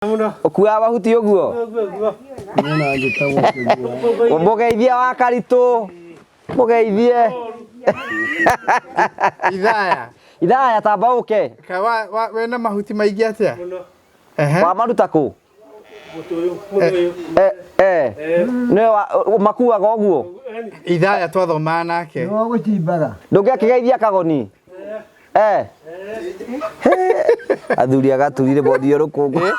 Ũkuaga mahuti ũguo? Nĩona njĩtagwo Kĩgua. Mũgeithie wa Karitũ. Mũgeithie. Ithaya. Ithaya tamba ũke. Ka wa, wa, wena mahuti maingĩ atĩa? Ehe. Wamaruta kũ? Eh, eh. Nĩwe makuaga ũguo? Ithaya twathomaga nake. Nĩwe ũgũcimbaga. Ndũngĩakĩgeithia kagoni? Eh. Athuri agaturire bodio rũkũngũ.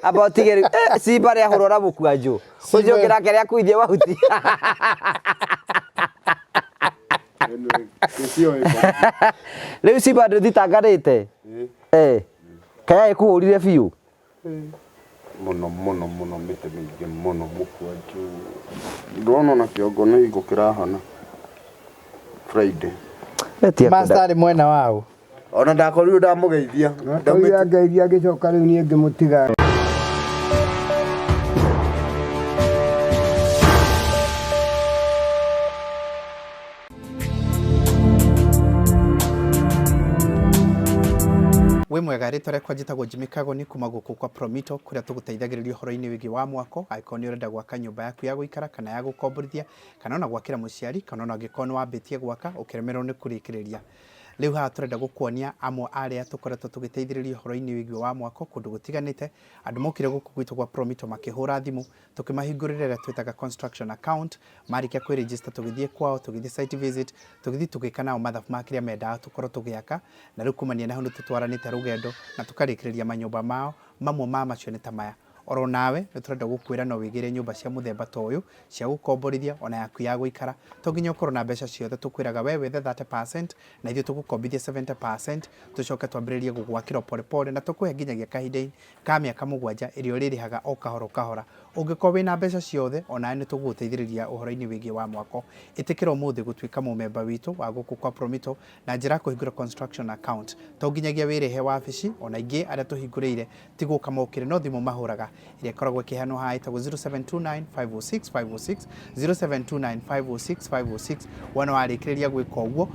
Amba ũtige rĩu. Eh, Simba rĩahũrwo na mũkwanjũ. Ũcio ũngĩ nake nĩakuithia mahuti. Rĩu Simba ndũthitanganĩte? Eh. Kaya ĩkũhũrire biũ? Mũno mũno mũno mĩtĩ mĩingĩ mũno mũkwanjũ. Ndĩrona ona kĩongo nĩ hingo kĩrahona. Friday. Master arĩ mwena waũ? Ona ndakorirwo ndamũgeithia. Ndakorirwo angeithia ngĩcoka rĩu niĩ ngĩmũtiga. Wĩ mwega, rĩtwa rĩakwa njĩtagwo Jimmy Kagoni kuma gũkũ kwa Promito kũrĩa tũgũteithagĩrĩria ũhoro-inĩ wĩgiĩ wa mwako, angĩkorwo nĩ ũrenda gwaka nyũmba yaku ya gũikara kana ya gũkomborithia kana ona gwakĩra mũciari kana ona angĩkorwo nĩ wambĩtie gwaka ũkĩremererwo nĩ kũrĩkĩrĩria. Rĩu haha tũrenda gũkuonia amwe a arĩa tũkoretwo tũgĩteithĩrĩria ũhoro-inĩ wĩgiĩ wa mwako kũndũ gũtiganĩte. Andũ mokire gũkũ gwitũ gwa Promito makĩhũra thimũ tũkĩmahingũrĩra ĩrĩa twĩtaga construction account, marĩkia kwĩ register tũgĩthiĩ kwao, tũgĩthiĩ site visit, tũgĩthiĩ tũgĩka nao mathabu ma kĩrĩa mendaga tũkorwo tũgĩaka, na rĩu kumania na hau nĩ tũtwaranĩte rũgendo na tũkarĩkĩrĩria manyũmba mao, mamwe ma macio nĩ ta maya. Oro nawe nĩ tũrenda gũkwĩra no wĩgĩre nyũmba cia mũthemba ta ũyũ cia gũkomborithia ona yaku ya gũikara, to nginya ũkorwo na mbeca ciothe, tũkwĩraga we wethe 30% na ithuĩ tũgũkombithie 70% tũcoke twambĩrĩrie gũgwakĩra o pole pole na tũkũhe nginyagia kahinda ka mĩaka mũgwanja ĩrĩa ũrĩrĩhaga o kahora o kahora. Ũngĩkorwo wĩna mbeca ciothe, o nawe nĩ tũgũgũteithĩrĩria ũhoro-inĩ wĩgiĩ wa mwako. Ĩtĩkĩra ũmũthĩ gũtuĩka mũmemba witũ wa gũkũ kwa Promito na njĩra ya kũhingũra construction account. To nginyagia wĩrĩhe wabici, o na aingĩ arĩa tũhingũrĩire ti gũka mokire no thimũ mahũraga ĩrĩa ĩkoragwo ĩkĩheanwo haha ĩtagwo 0729 506 506, 0729 506 506. Wona warĩkĩrĩria gwĩka ũguo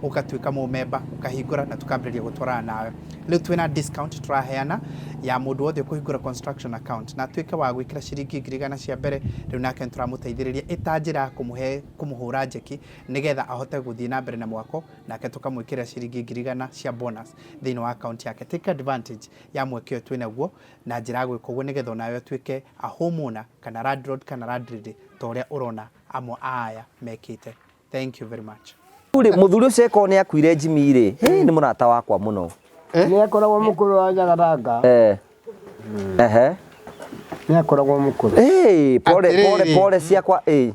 ũgatuĩka mũmemba ũkahingũra na tũkambĩrĩria gũtwarana nawe. Rĩu twĩna discount tũraheana ya mũndũ wothe ũkũhingũra construction account na atuĩke wa gwĩkĩra ciringi 100,000 cia mbere, rĩu nake nĩtũramũteithĩrĩria ĩta njĩra ya kũmũhe kũmũhũra njeki nĩgetha ahote gũthiĩ na mbere na mwako, nake tũkamwĩkĩrĩra ciringi 100,000 cia bonus thĩinĩ wa account yake. Take advantage ya mweke ũyũ twĩnaguo na njĩra ya gwĩka ũguo nĩgetha onawe ũtuĩke a homeowner kana landlord kana landlady ta ũrĩa ũrona amwe a aya mekĩte. Thank you very much. Rĩ mũthuri ũcio eko nĩ akuire Jimmy rĩ, hĩ nĩ mũrata wakwa mũno. Nĩ akoragwo mũkũrũ wa Nyagathanga. Eh. Ehe. Nĩ akoragwo mũkũrũ. Eh, pole pole Atĩrĩrĩ. pole ciakwa eh.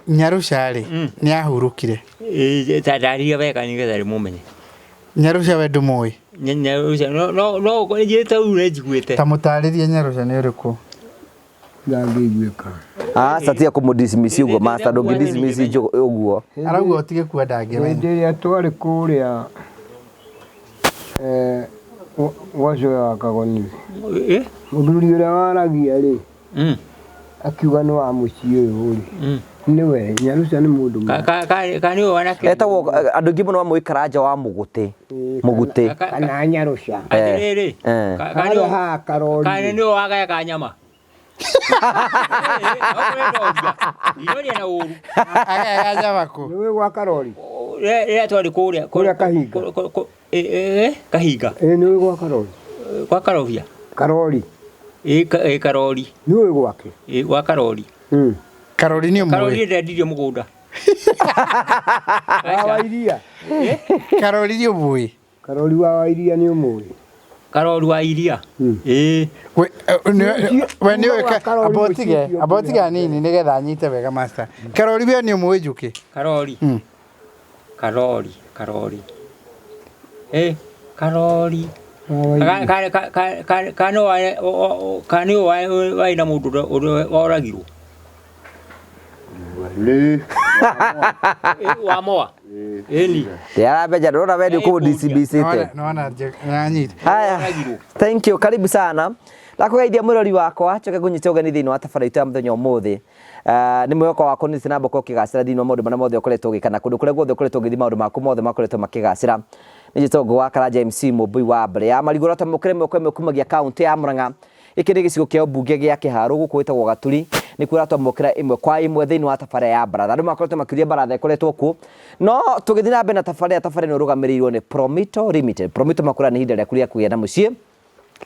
Nyarũca rĩ, nĩ ahurũkire. Taarĩria wega nĩgetha rĩmũmenye. Nyarũca we ndũmũĩ? Nyarũca no no no njĩte ũguo nĩ njiguĩte. Ta mũtarĩrie Nyarũca nĩ ũrĩkũ? Ndangĩiguĩka. Aca tiga kũmũ dismiss ũguo master ndũngĩ dismiss ũguo. Arauga ũtige kuwa ndangĩmenya. Hĩndĩ ĩrĩa twarĩ kũrĩa eh, gwa cũwe wa Kagoni, mũthuri ũrĩa waragia rĩ, akiuga nĩ wa mũciĩ ũyũ rĩ, nĩwe Nyaruca nĩ mũndũ Ka ka ka ka nĩwe wanake. Etagwo andũ aingĩ mũno mamũĩ Karanja wa Mũgũtĩ. Mũgutĩ. Kana Nyaruca. Atĩrĩrĩ. Eh. Ka Harĩa haha Karori. Ka nĩwe wagaya kanyama. Iroria na ũru. Agaya kanyama kũ? Nĩũĩ gwa Karori? Rĩrĩa twarĩ kũrĩa. Kũrĩa Kahinga. Kahinga. Ĩĩ nĩũĩ gwa Karori? Gwa Karobia. Karori. Ĩĩ Karori. Nĩũĩ gwake? Ĩĩ gwa Karori. Karori nĩ ũmũĩ? Karori ndendirio mũgũnda. Wa Wairia? Karori nĩ ũmũĩ? Karori wa Wairia nĩ ũmũĩ? Karori wa Iria? Ĩĩ. We we nĩ ũĩ amba ũtige amba ũtige hanini nĩgetha anyite wega master. Karori we nĩ ũmũĩ Njũkĩ? Karori. Karori, Karori. Eh, Karori. Ka nĩ warĩ na mũndũ ũrĩa woragirwo? Nĩ. Wa Moa? Ĩni. Ndĩarambeja ndĩrona we nĩ ũkũmũ dismissĩte. Nĩwona nĩwanyita. Haya, thank you, karibu sana. Ndakũgeithia mwĩrori wakwa, njoke ngũnyite ũgeni thĩinĩ wa tabarĩra itũ ya mũthenya ũmũthĩ. Nĩ mwĩhoko wakwa nĩ na mboko ũkĩgacĩra thĩinĩ wa maũndũ marĩa mothe ũkoretwo ũgĩka na kũndũ kũrĩa guothe ũkoretwo ũgĩthiĩ maũndũ maku mothe makoretwo makĩgacĩra. Nĩ njĩtagwo Ngũgĩ wa Karanja MC Mũmbui wa mbere ya marigũ ũratamũkĩra ĩmwe kwa ĩmwe kumagia kaũntĩ ya Murang'a. Gĩkĩ nĩ gĩcigo kĩa ũmbunge gĩa Kĩharũ gũkũ gwĩtagwo Gaturi nĩkuo ũratwamũkĩra ĩmwe kwa ĩmwe thĩinĩ wa tabarĩra ya baratha. Andũ makoretwo makĩũria baratha ĩkoretwo kũ, no tũgĩthiĩ na mbere na tabarĩra, tabarĩra ĩno ĩrũgamĩrĩirwo nĩ Promito Limited. Promito makwĩra nĩ ihinda rĩaku rĩa kũgĩa na mũciĩ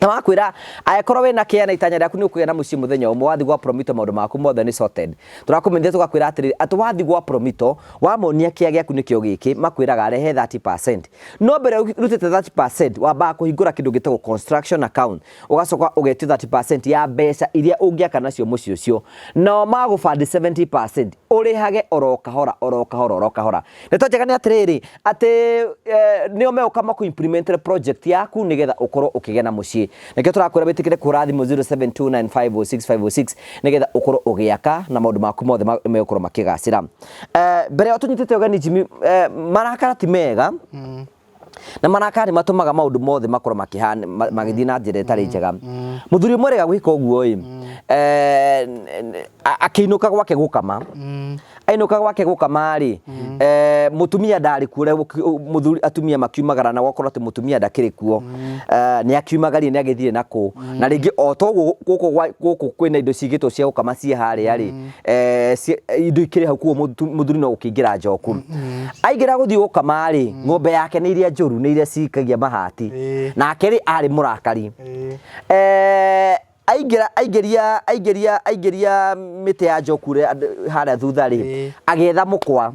na makwĩra angĩkorwo wĩna kĩea na itanya rĩaku nĩ ũkũgĩa na mũciĩ mũthenya ũmwe, wathiĩ gwa Promito maũndũ maku mothe nĩ sorted. Tũrakũmenyithia tũgakwĩra atĩrĩrĩ atĩ wathiĩ gwa Promito wamonia kĩea gĩaku nĩkĩo gĩkĩ, makwĩraga rehe 30%. No mbere ũrutĩte 30% wambaga kũhingũra kĩndũ gĩtagwo construction account, ũgacoka ũgetio 30% ya mbeca iria ũngĩaka nacio mũciĩ ũcio, nao magũbandi 70% ũrĩhage oro kahora oro kahora oro kahora. Ndeto njega nĩ atĩrĩrĩ atĩ nĩo megũka makũ implement project yaku nĩgetha ũkorwo ũkĩgĩa na mũciĩ. Nĩkĩo tũrakwĩra wĩtĩkĩre kũhũra thimũ 0729506506 nĩgetha ũkorwo ũgĩaka na maũndũ maku mothe megũkorwo makĩgacĩra. Mbere ya tũnyitĩte ũgeni Jimmy, marakara ti mega na marakara nĩ matũmaga maũndũ mothe makorwo makĩhana magĩthiĩ na njĩra ĩtarĩ njega. Mũthuri ũmwe rĩga gwĩka ũguo ĩ, akĩinũka gwake gũkama, ainũka gwake gũkama rĩ, mũtumia ndarĩ kuo, ũrĩa mũthuri atumia makiumagara na gwakorwo atĩ mũtumia ndakĩrĩ kuo, nĩ akiumagarire nĩ agĩthire na kũ, na rĩngĩ o toguo gũkũ gũkũ kwĩna indo cigĩtwo cia gũkama ciĩ harĩa rĩ, indo ikĩrĩ hau koguo mũthuri no gũkĩingĩra njoku. Aingĩra gũthiĩ gũkama rĩ, ng'ombe yake nĩ iria njũru, nĩ iria cikagia mahati, nake rĩ arĩ mũrakari. Aingĩra aingĩria aingĩria aingĩria mĩtĩ ya njoku harĩa thutha rĩ, agĩetha mũkwa.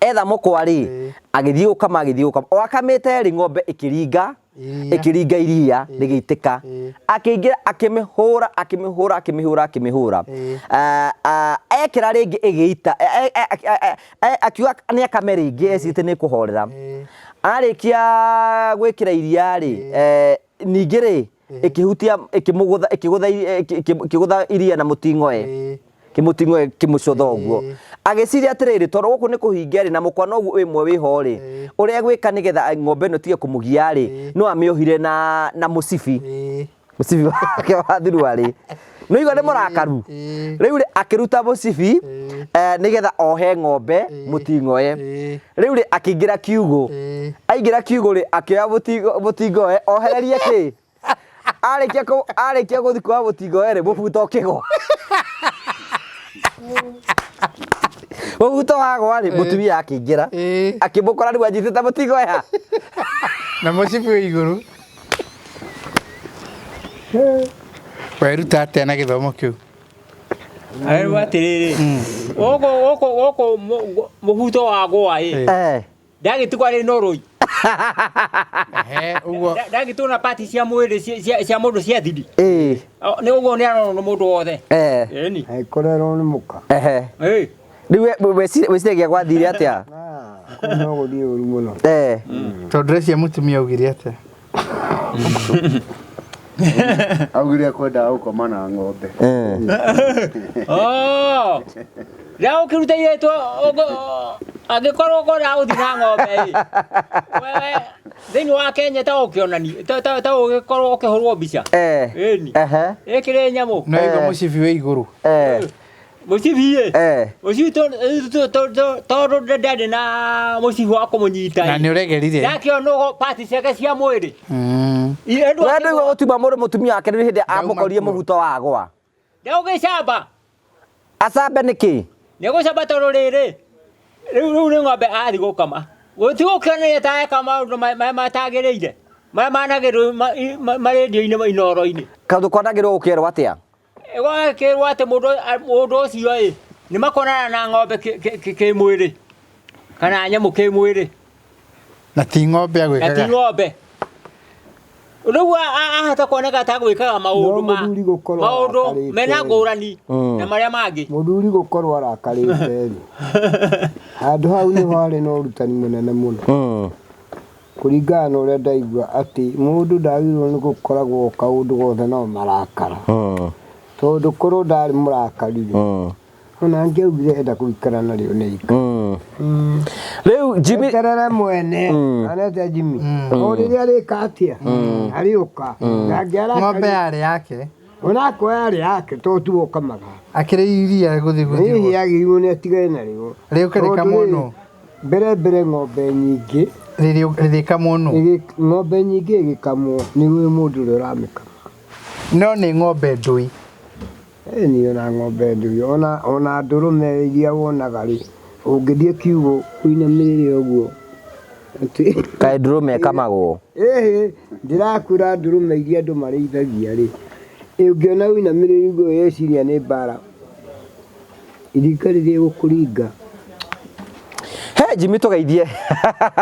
Etha mũkwa rĩ, agĩthiĩ gũkama agĩthiĩ gũkama, o akamĩte rĩ, ng'ombe ĩkĩringa ĩkĩringa iria rĩgĩitĩka, akĩingĩra akĩmĩhũra akĩmĩhũra akĩmĩhũra akĩmĩhũra, ekĩra rĩngĩ ĩgĩita, akiuga nĩ akame rĩngĩ ecirĩtie nĩ kũhorera. Arĩkia gwĩkĩra iria rĩ, ningĩ rĩ ĩkĩhutia ĩkĩmũgũtha ĩkĩgũtha ĩkĩgũtha iria na mũting'oe, kĩmũting'oe kĩmũcũtha ũguo. Agĩciria atĩrĩrĩ, tondũ gũkũ nĩ kũhinge rĩ, na mũkwa noguo ĩmwe wĩho rĩ, ũrĩa egwĩka nĩgetha ng'ombe ĩno ĩtige kũmũgia rĩ, no amĩohire na mũcibi, mũcibi wake wa thuruarĩ. Nĩ waigua nĩ mũrakaru? Rĩu rĩ akĩruta mũcibi nĩgetha ohe ng'ombe mũting'oe. Rĩu rĩ akĩingĩra kiugũ, aingĩra kiugũ rĩ akĩoya mũting'oe ohererie kĩ? Arĩkia arĩkia gũthiĩ kuoya mũting'oe rĩ, mũbuto ũkĩgwa. Mũbuto wagwa rĩ, mũtumia akĩingĩra akĩmũkora rĩu anyitĩte mũting'oe ha? Na mũcibi wĩ igũrũ. Weruta atĩa na gĩthomo kĩu? Arerwo atĩrĩrĩ, gũkũ gũkũ gũkũ mũbuto wagwa ĩ, ndagĩtigwo arĩ na ũrũi. Ehe, ũguo. Ndagĩtigwo na pati cia mwĩrĩ cia mũndũ cia thiri. Nĩ ũguo nĩ aronwo nĩ mũndũ wothe. Ĩni. Agĩkorerwo nĩ mũka. Ĩ. Rĩu wĩciragia gwathire atĩa? Kũu no gũthiĩ ũru mũno. Tondũ ndĩrecia mũtumia augire atĩa? Augire kwendaga gũkoma na ng'ombe. Oh. Rĩrĩa ũkĩruta irĩtu angĩkorwo ũkwenda gũthiĩ na ng'ombe ĩ, wewe thĩinĩ wa Kenya ta ũkĩonani ta ũgĩkorwo ũkĩhũrwo mbica. Ĩni. Ĩkĩrĩ nyamũ. No igua mũcibi wĩ igũrũ. Mũcibi ĩ. Mũcibi tondũ ndarĩ na mũcibi wa kũmũnyita. Na nĩ ũregerire. Ndakĩonwo pati ciake cia mwĩrĩ. We ndũigua gũtuma mũndũ mũtumia wake nĩ hĩndĩ amũkorire mũbuto wagwa. Ndegũgĩcamba. Acambe nĩkĩ? Nĩgũcamba tondũ rĩrĩ, rĩu rĩu nĩ ng'ombe athiĩ gũkama. Gũtigũkĩonania ta eka maũndũ marĩa matagĩrĩire. Marĩa managĩrĩrwo marendio-inĩ inoro-inĩ. Kaũndũ kwanagĩrĩrwo gũkerwo atĩa? Gwakĩrwo atĩ mũndũ ũcio ĩ, nĩ makonana na ng'ombe kĩmwĩrĩ kana nyamũ kĩmwĩrĩ. Na ti ng'ombe Na ti agwĩkaga. ng'ombe. Rĩu ahota kuoneka ta gwĩkaga maũndũ No ma mũthuri gũkorwo maũndũ arakarĩte mena rĩ. ngũrani na marĩa mangĩ. Mũthuri gũkorwo arakarĩte rĩ, handũ hau nĩho harĩ na ũrutani mũnene mũno. Kũringana na ũrĩa ndaigua atĩ mũndũ ndagĩrĩirwo nĩ gũkoragwo kaũndũ gothe no marakara. Tondũ korwo ndarĩ mũrakari rĩ, Ona angĩaugire enda gũikara narĩo nĩ ikara. Rĩu Jimmy Eterere mwene anete Jimmy. O rĩrĩa arĩka atĩa? Arĩũka. Na Ng'ombe angĩarakara yarĩ yake. onakwa yarĩ yake to tuo ũkamaga. Akĩrĩ iria gũthiĩ Hihi gũthiĩ. agĩrĩirwo nĩ atigane narĩo. Rĩũke Tondũ rĩkamwo rĩrĩ, nũ? Mbere mbere ng'ombe nyingĩ Rĩrĩkamwo nũ? ng'ombe nyingĩ ĩgĩkamwo nĩ gwĩ mũndũ ũrĩa ũramĩkama. No nĩ ng'ombe ndũi. Ĩni ona ng'ombe ndũi ona ndũrũme iria wonaga rĩ ũngĩthiĩ kiugũ ũinamĩrĩre ũguo atĩ kaĩ ndũrũme ĩkamagwo. ĩhĩ ndĩrakwĩra ndũrũme iria andũ marĩithagia rĩ ũngĩona ũinamĩrĩire ũguo weciria nĩ mbara iringa rĩrĩa ĩgũkũringa. He Jimmy tũgeithie.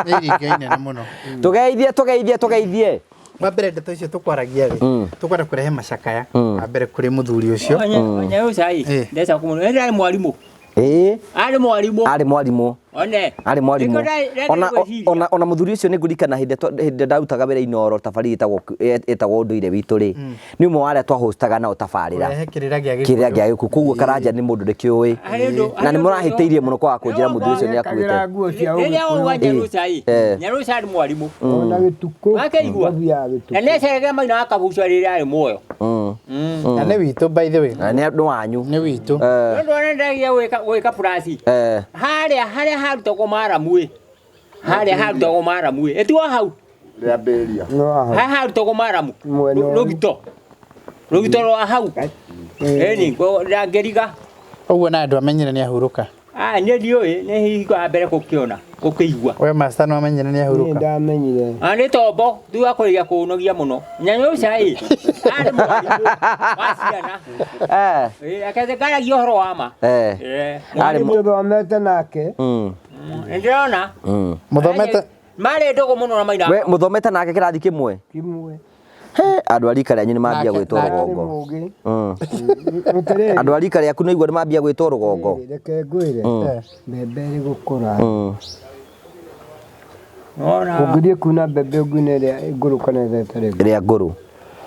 Nĩ iringa inene mũno. Tũgeithie tũgeithie tũgeithie. Wa mbere ndeto icio tũkwaragia rĩ tũkwenda kũrehe macakaya wa mbere kũrĩ mũthuri ũcio. Onye cai Eh. ndeca kũmũna arĩ mwarimũ Ĩĩ arĩ mwarimũ arĩ mwarimũ. one Arĩ mwarimũ. Nĩkĩo Ona ndagwĩciria. ona mũthuri ũcio nĩ ngũririkana hĩndĩ hĩndĩ ndarutaga wĩra Inooro tabarĩra ĩtagwo ĩtagwo ũndũire witũ rĩ. Nĩ ũmwe wa arĩa twahostaga nao tabarĩra. Kũrehe kĩrĩra gĩa Kĩrĩra Gĩkũyũ. gĩa gĩkũ koguo Karanja nĩ mũndũ ndĩkĩũĩ. Harĩ ũndũ- Na nĩ harĩ ũndũ mũrahĩtĩirie mũno kwaga kũnjĩra mũthuri ũcio nĩ akuĩte. Ekagĩra nguo cia Rĩrĩa waigua ũgĩkũyũ Nyaruca ĩ Eh. Nyaruca arĩ mwarimũ ona gĩtukũ Wakeigua? mathiaga na gĩtukũ. nĩaceragĩra maina wa kabuca rĩrĩa arĩ muoyo Na nĩ witũ by the way. Na nĩ andũ wanyu. Nĩ witũ. Nĩ ũndũ ũrĩa ndendagia gwĩka purasi harĩa harĩa harutagwo maramu ĩ harĩa harutagwo maramu ĩ ĩtigo hau Rĩambĩrĩria. No hau. harĩa harutagwo maramu Mwena ũyũ. rũgito rũgito rwa hau ĩni ndangĩriga Ũguo na andũ amenyire nĩ ahurũka. Ah, niĩ ndiũĩ nĩ hingo ya mbere gũkĩona gũkĩigua We master nĩ wamenyire nĩ Niĩ ahurũka. ndamenyire. Ah, nĩ tombo thutha kũrĩkia kũũnogia mũno Nyaruca ĩ arĩ mwarimũ wa ciana Ĩ, reke ngaragia ũhoro wa ma Eh. Arĩ Tũthomete nake Nĩ ndĩrona Mũthomete marĩ ndũgũ mũno na maina We mũthomete nake kĩrathi kĩmwe. kĩmwe. He andũ a rika rĩanyu nĩ mambia Nake- gwĩtwo nake- Arĩ rũgongo. mũgĩ. Mm. Andũ a rika rĩaku nĩ igua nĩ mambia gwĩtwo rũgongo. Reke ngwĩre mbembe ĩrĩ gũkũra Ona ũngĩthiĩ kuna mbembe ũngine ĩrĩa ngũrũ kana ĩrĩa ĩtarĩ ngũrũ Ĩrĩa ngũrũ.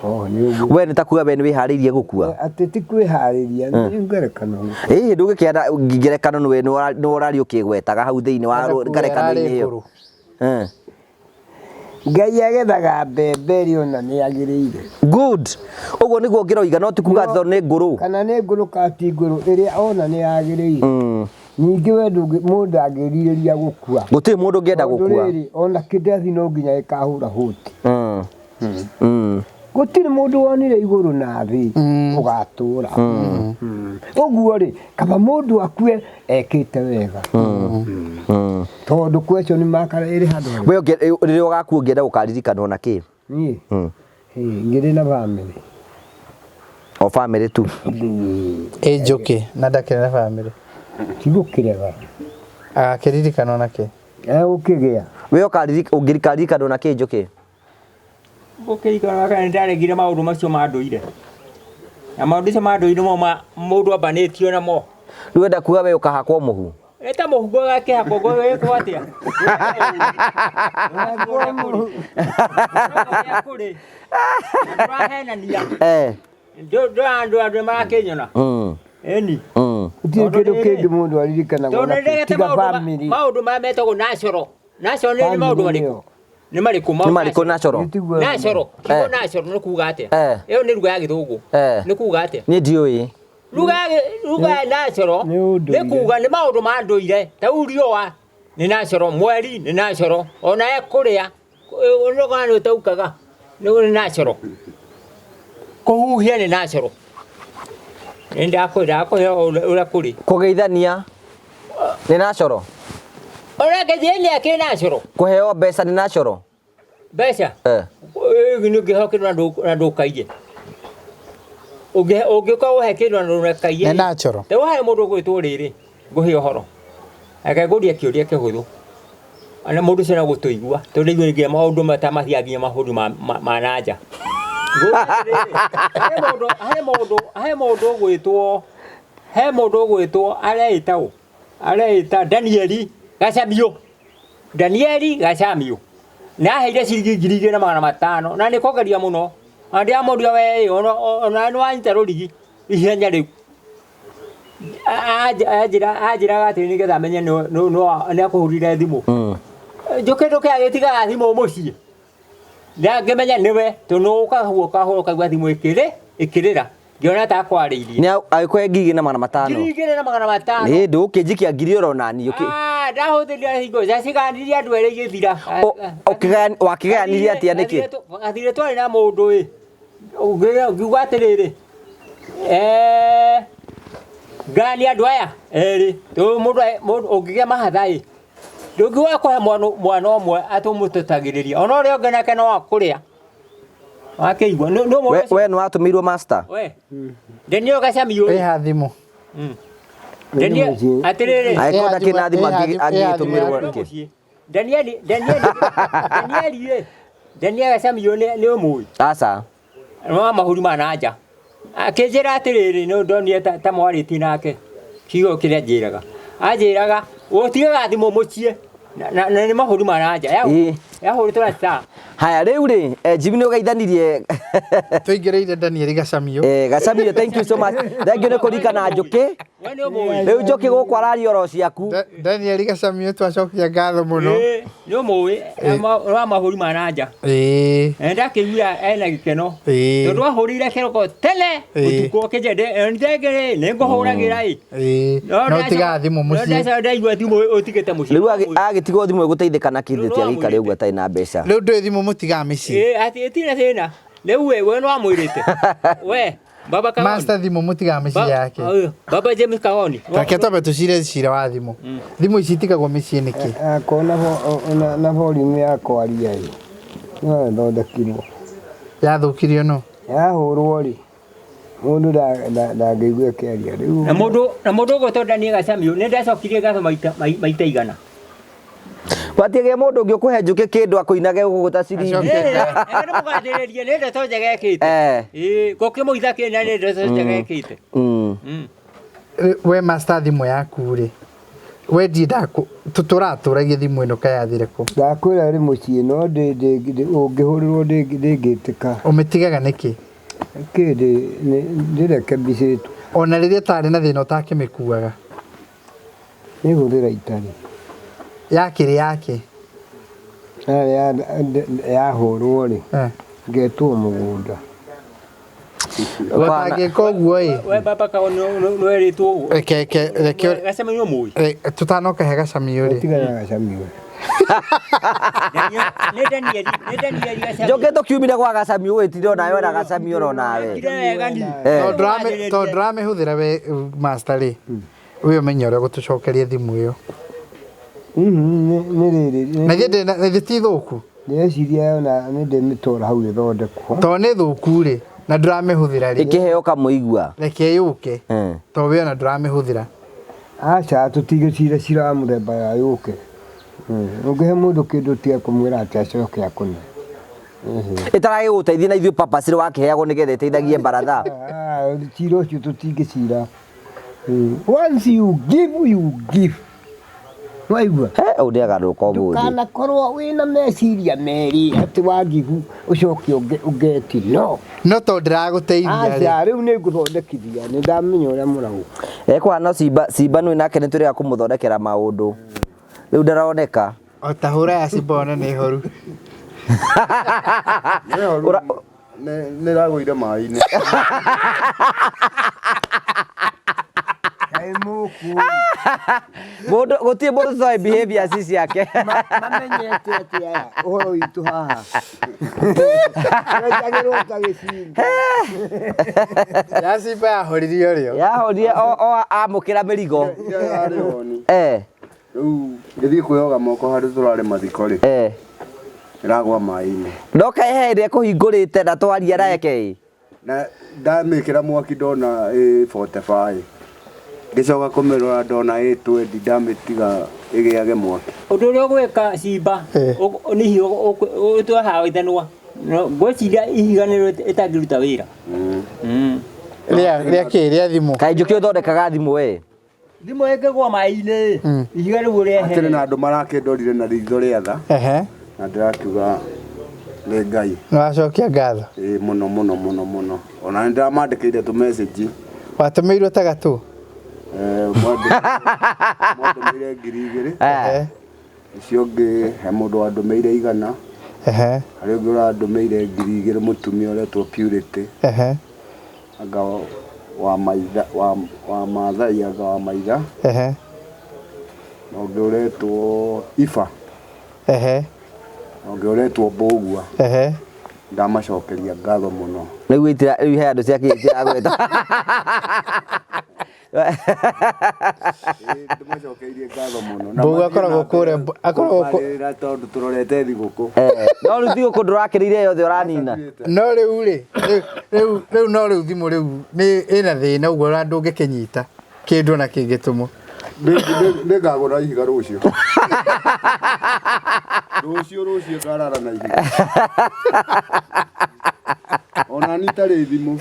Oh, nĩ ũguo We nĩ ta kuga we nĩ wĩharĩirie gũkua. atĩ ti kwĩharĩria nĩ ngerekano Ĩĩ ndũgĩkĩenda ngerekano nĩwe nĩwe ũrari ũkĩgwetaga hau thĩinĩ wa ngerekano-inĩ ĩyo. ngũrũ. Eh. Ngai agethaga mbembe ĩrĩa ona nĩ yagĩrĩire Good. Ũguo nĩguo ngĩroiga no ti kuga atĩ tondũ nĩ ngũrũ. kana nĩ ngũrũ kana ti ngũrũ ĩrĩa ona nĩ yagĩrĩire ningĩ we mũndũ angĩrirĩria gũkua Gũtirĩ mũndũ ũngĩenda Tondũ gũkua. rĩrĩ, ona kĩndethi no nginya ĩkahũra hũti Gũtirĩ mũndũ wonire igũrũ na thĩ ũgatũra. Ũguo rĩ kaba mũndũ akue ekĩte wega tondũ question makara ĩrĩ handũ harĩa. We rĩrĩa ũgakua ũngĩenda gũkaririkanwo na kĩ? Niĩ ngĩrĩ na bamĩrĩ. O bamĩrĩ tu. Ĩ njũkĩ na ndakĩrĩ na bamĩrĩ. Tigũkĩrega. Agakĩririkanwo na kĩ? Egũkĩgĩa. We ũngĩkaririkanwo na kĩ njũkĩ? Gũkĩrikana kana nĩndaregire maũndũ macio ma ndũire na maũndũ macio ma ndũire nĩmo mũndũ ambanĩtio namo. Rĩu wenda kuga we ũkahakwo mũhu? Ĩta mũhu gakĩhakwo gwĩkwo atĩa? Ũrĩa kũrĩ ndũrahenania andũ andũ marakĩnyona ĩni. Gũtirĩ kĩndũ kĩngĩ mũndũ aririkanagwo Tondũ nakĩo nĩndegete tiga bamĩrĩ. maũndũ maya metagwo natural. Natural nĩ maũndũ marĩkũ? Nĩ marĩkũ Nĩ marĩkũ natural? Natural. Kiugo natural nĩ kuga atĩa? Ĩyo nĩ ruga ya gĩthũngũ. Nĩ kuga atĩa? Niĩ ndiũĩ. Ruga ya natural nĩ kuga nĩ maũndũ ma ndũire. Ta rĩu riũa nĩ natural, mweri nĩ natural, ona kũrĩa nĩ nĩ ũtaukaga nĩ natural. Kũhuhia nĩ natural. Nĩ ndakwĩra ndakũhe ũrĩa kũrĩ. Kũgeithania nĩ natural. Ũrĩa ngĩthiĩ nĩ akĩ natural. Kũheo mbeca nĩ natural. Mbeca? Nĩ ũngĩheo kĩndũ na ndũkaiye. Ũngĩkorwo ũhe kĩndũ na ndũkaiye. Nĩ natural. Rĩu harĩ mũndũ ũgwĩtwo rĩrĩ, ngũhe ũhoro. Reke ngũrie kĩũria kĩhũthũ. Na mũndũ ũcio no gũtũigua tondũ ithuĩ nginya maũndũ ta mathiaga nginya mabũrũri ma na nja. He mũndũ ũgwĩtwo he mũndũ ũgwĩtwo areĩta ũ? Areĩta Danieli Gacamio. Danieli Gacamio. Nĩ aheire ciringi 2500 na nĩ kũgeria mũno. Na ndĩramũria we ona nĩ wanyita rũrigi ihenya rĩu. Anjĩraga atĩrĩ nĩgetha amenye nĩ akũhũrire thimũ. Njũkĩ ndũkĩagĩtigaga thimũ mũciĩ. Ndangĩmenya nĩwe tondũ nĩ ũkahũa ũkahũra ũkaigua thimũ ĩkĩrĩra. Ngĩona ta akwarĩirie. Nĩ agĩkũhe 2500. 2500. Nĩ ndũkĩnjikia ngiri oro nani. Ndahũthĩrire hingo ciaciganirie andũ erĩ igĩthira. Wakĩgayanirie atĩa nĩkĩ? Gathirĩ twarĩ na mũndũ ĩ. Ngiuga atĩrĩrĩ, ngani andũ aya erĩ, tondũ mũndũ ũngĩgĩa mahatha ĩ, ndũngiuga kũhe mwana ũmwe atĩ ũmũtetagĩrĩria, ona ũrĩa ũngĩ nake no akũrĩa. Wakĩigua, nĩ mũndũ ũcio. We nĩ watũmĩirwo master? We. Daniel Gacamio. Ĩha thimũ. Daniel, atĩrĩrĩ. Angĩkorwo ndakĩrĩ na thimũ angĩgĩtũmĩrwo nĩkĩ? Daniel, Daniel, Daniel ĩ, Daniel Gacamio nĩ ũmũĩ? Aca. Nĩ wa mahuri ma na nja. Akĩnjĩra atĩrĩrĩ, nĩ ndonire ta mwarĩtie nake. Kiugo kĩrĩa anjĩraga. Anjĩraga, ũtigaga thimũ mũciĩ. Na nĩ mahũri ma na nja. Yahũrĩtwo na star. Haya, rĩu rĩ, Jimmy nĩ ũgeithanirie. Tũingĩrĩire Daniel Gacamio. Gacamio, thank you so much. Thank you nĩ kũririkana Njũkĩ. Rĩu Njũkĩ gũkũ araria oro ciaku. Daniel Gacamio twacokia ngatho mũno. Nĩ ũmũĩ, wa mahũri ma na nja. Ndakĩigua ena gĩkeno. Tondũ ahũrĩire kĩroko tene, ũtukũ ũkĩnjĩra, ndengere, nĩ ngũhũragĩra ĩ. No tigaga thimũ mũciĩ. Ndaigua thimũ ũtigĩte mũciĩ. Rĩu agĩtigwo thimũ ĩgũteithĩka na kĩndũ ti agĩikare ũguo atarĩ na mbeca. Rĩu ndũĩ thimũ mũtigaga mĩciĩ. Atĩ ĩtirĩ thĩna. Rĩu we nĩ wamwĩrĩte. We. Baba Kagoni. Master thimũ mũtigaga mĩciĩ yake. Baba James Kagoni. Reke twambe tũcire cira wa thimũ. Thimũ ici itigagwo mĩciĩ nĩkĩ? Akorwo na volume ya kwaria ĩ, no ĩthondekirwo. Yathũkirio nũ? Yahũrwo rĩ, mũndũ ndangĩigua ĩkĩaria rĩu. Na mũndũ ũgwĩtwo Daniel Gacamio nĩ ndacokirie ngatho maita igana. Watiagĩa mũndũ ũngĩ ũkũhe Njũkĩ kĩndũ akũinage gũkũ ta ciringi. Nĩ mũgathĩrĩrie nĩ ndeto njega ĩkĩte. Gũkĩmũitha kĩna nĩ ndeto njega ĩkĩte. We master thimũ yaku rĩ, we ndiendaga tũratũragia thimũ ĩno kayathire kũ? Ndakwĩra ĩrĩ mũciĩ no ũngĩhũrĩrwo ndĩngĩtĩka. Ũmĩtigaga nĩkĩ? Kĩ ndĩrekebicĩtwo. Ona rĩrĩa ĩtarĩ na thĩna ũtakĩmĩkuaga? Nĩ hũthĩra itarĩ. Yakĩrĩ yake? Yahũrwo rĩ, ngetwo mũgũnda. Gũtangĩka ũguo ĩ. We baba Kagoni nĩ werĩtwo ũguo. Reke Gacamio mũĩ. Tũtanoka he Gacamio rĩ. Tigana na Gacamio. Nĩ Daniel, nĩ Daniel Gacamio. Njũkĩ tũkiumire gwa Gacamio wĩtire onawe ona Gacamio onawe. Tondũ ndũramĩhũthĩra we master rĩ. We ũmenye ũrĩa ũgũtũcokeria thimũ ĩyo. Nĩ rĩrĩ. Na ithuĩ ti thũku. Ndĩreciria ona nĩ ndĩmĩtwara hau ĩthondekwo. Tondũ nĩ thũku rĩ, na ndũramĩhũthĩra rĩ. Ĩkĩheo kamũigua. Reke yũke. Tondũ we ona ndũramĩhũthĩra. Aca tũtigĩcira cira wa mũthemba ya yũke. Ũngĩhe mũndũ kĩndũ tiga kũmwĩra atĩ acoke akũne. Ĩtaragĩgũteithia na ithuĩ purpose ĩrĩa wakĩheagwo nĩgetha ĩteithagie baratha. Cira ũcio tũtingĩcira. Once you give, you give. Waigua? He, ũyũ nĩagarũrũka ũmũthĩ. Ndũkanakorwo wĩna meciria merĩ atĩ wangigu ũcoke ũngeti no. No tondũ ndĩragũteithia rĩ. Aca, rĩu nĩ ngũthondekithia, nĩ ndamenya ũrĩa mũrauga. Ekũhana Simba nĩ nake nĩ tũrĩga kũmũthondekera maũndũ. Rĩu ndaroneka. O ta hũra ya Simba one nĩ horu. Nĩ ĩragũire maĩ-inĩ. Mũndũ gũtirĩ mũndũ tũtoĩ behavior ci ciake. Mamenyete atĩ aya ũhoro witũ haha. Wetagĩrwo ta gĩcinga. Ya Simba yahoririo rĩo. Yahorire o amũkĩra mĩrigo. Ira yarĩ oni. Rĩu ngĩthiĩ kwĩyoga moko handũ tũrarĩ mathiko rĩ. Ĩragwa maĩ-inĩ. No kaĩ he ĩrĩa ĩkũhingũrĩte na twaria nake ĩ. Na ndamĩkĩra mwaki ndona ĩ 45. Ngĩcoka kũmĩrora ndona ĩ 20 ndamĩtiga ĩgĩage mwaki. Ũndũ ũrĩa ũgwĩka Simba, nĩ ihiga ũtwahaga ithanwa. Ngwĩciria ihiga nĩrĩo ĩtangĩruta wĩra. Rĩa kĩ? Rĩa thimũ? Kaĩ Njũkĩ ũthondekaga thimũ we? Thimũ ĩngĩgwa maĩ-inĩ, ihiga rĩu ũrehe. Akĩrĩ na andũ marakĩndorire na ritho rĩa tha. Na ndĩrakiuga nĩ Ngai. Nĩ wacokia ngatho? Ĩĩ, mũno, mũno, mũno, mũno. Ona nĩ ndĩramandĩkĩire tũ message. Watũmĩirwo ta gatũ? Mwandũmĩire 2000. Ũcio ũngĩ he mũndũ wandũmĩire 100. Harĩ ũngĩ ũrandũmĩire 2000 mũtumia ũretwo Purity. Anga wa maitha wa Maathai anga wa maitha. Na ũngĩ ũretwo Iba. Na ũngĩ ũretwo Mbũgua. Ndamacokeria ngatho mũno. Rĩu itira rĩu he andũ ciake itiragweta. Ndĩmacokeirie ngatho mũno. Mbũgua akoragwo kũrĩa akoragwo kũrĩa tondũ tũrorete thigũkũ. No rĩu thigũkũ ndũrakĩrĩire yothe ũranina. No rĩu rĩ, rĩu rĩu no rĩu thimũ rĩu nĩ ĩna thĩna ũguo ona ndũngĩkĩnyita kĩndũ ona kĩngĩtũmwo. Nĩngagũra ihiga rũciũ. Rũciũ rũciũ ngarara na ihiga. Ona niĩ itarĩ thimũ.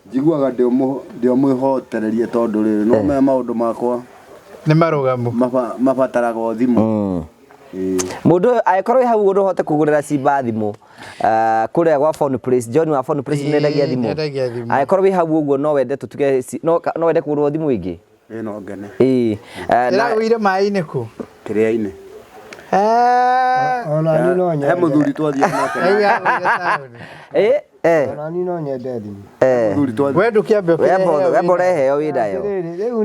Njiguaga ndĩmwĩhotererie tondũ rĩrĩ no menya maũndũ makwa nĩ marũgamu mabataraga o thimũ. Mũndũ ũyũ angĩkorwo wĩ hau ũguo ndũhote kũgũrĩra Simba thimũ kũrĩa gwa Phone Place, John wa Phone Place nĩendagia thimũ. Nĩendagia thimũ. Angĩkorwo wĩ hau ũguo no wende tũtuge no wende kũgũrĩrwo thimũ ĩngĩ. Ĩĩ no ngene. Ĩĩ. Ĩragũire maĩ-inĩ kũ? Kĩrĩa-inĩ. Ona niĩ no nyende. He mũthuri twathiĩ nake. Rĩu yagũire taũni. Ĩĩ. Ona niĩ no nyende thimũ. Mũthuri twathiĩ. We ndũkĩambe ũkĩreheo Wemba ũreheo wĩ nayo. Atĩrĩrĩ, rĩu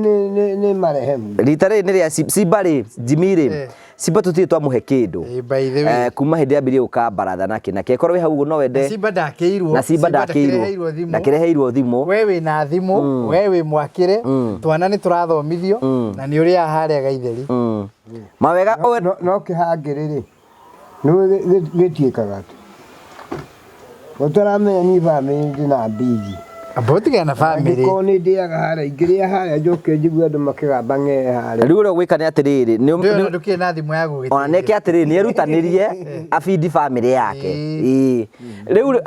nĩ marehemu. Rita rĩrĩ nĩ rĩa Simba rĩ, Jimmy rĩ, Simba tũtirĩ twamũhe kĩndũ. By the way. Kuma hĩndĩ yambirie gũka baratha nake nake korwo wĩ hau ũguo no wende. Simba ndakĩirwo. Na Simba ndakĩirwo. Ndakĩreheirwo thimũ. We wĩna thimũ, we wĩ mwakĩre, twana nĩ tũrathomithio na nĩ ũrĩaga harĩa gaitheri. Mawega No kĩhangĩrĩ rĩ, nĩ gĩtiĩkaga atĩ. Ũtaramenya niĩ bamĩrĩ ndĩna mbigi. Amba ũtigane na bamĩrĩ. Angĩkorwo nĩ ndĩaga harĩa, ingĩrĩa harĩa njoke njigue andũ makĩgamba ng'ee harĩa. Rĩu ũrĩa ũgwĩka nĩ atĩrĩrĩ, Ndũĩ ndũkĩrĩ na thimũ ya gũgĩteithia. Ona nĩke atĩrĩrĩ, nĩ erutanĩrie abindi bamĩrĩ yake. Ĩĩ. Rĩu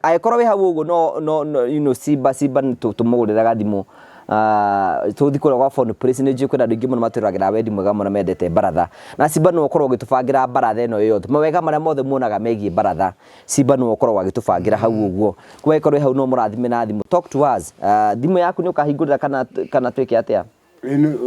angĩkorwo wĩ hau ũguo no you know Simba Simba tũmũgũrĩraga thimũ. Tũthiĩ kũrĩa gwa Phone Place nĩ njũĩ kwĩna andũ aingĩ mũno matwĩragĩra wendi mwega mũno mendete baratha. Na Simba nĩwe ũkoragwo ũgĩtũbangĩra baratha ĩno yothe. Mawega marĩa mothe muonaga megiĩ baratha, Simba nĩwe ũkoragwo agĩtũbangĩra hau ũguo. Koguo angĩkorwo wĩ hau no mũrathime na thimũ. Talk to us. Thimũ yaku nĩ ũkahingũrĩra kana twĩke atĩa?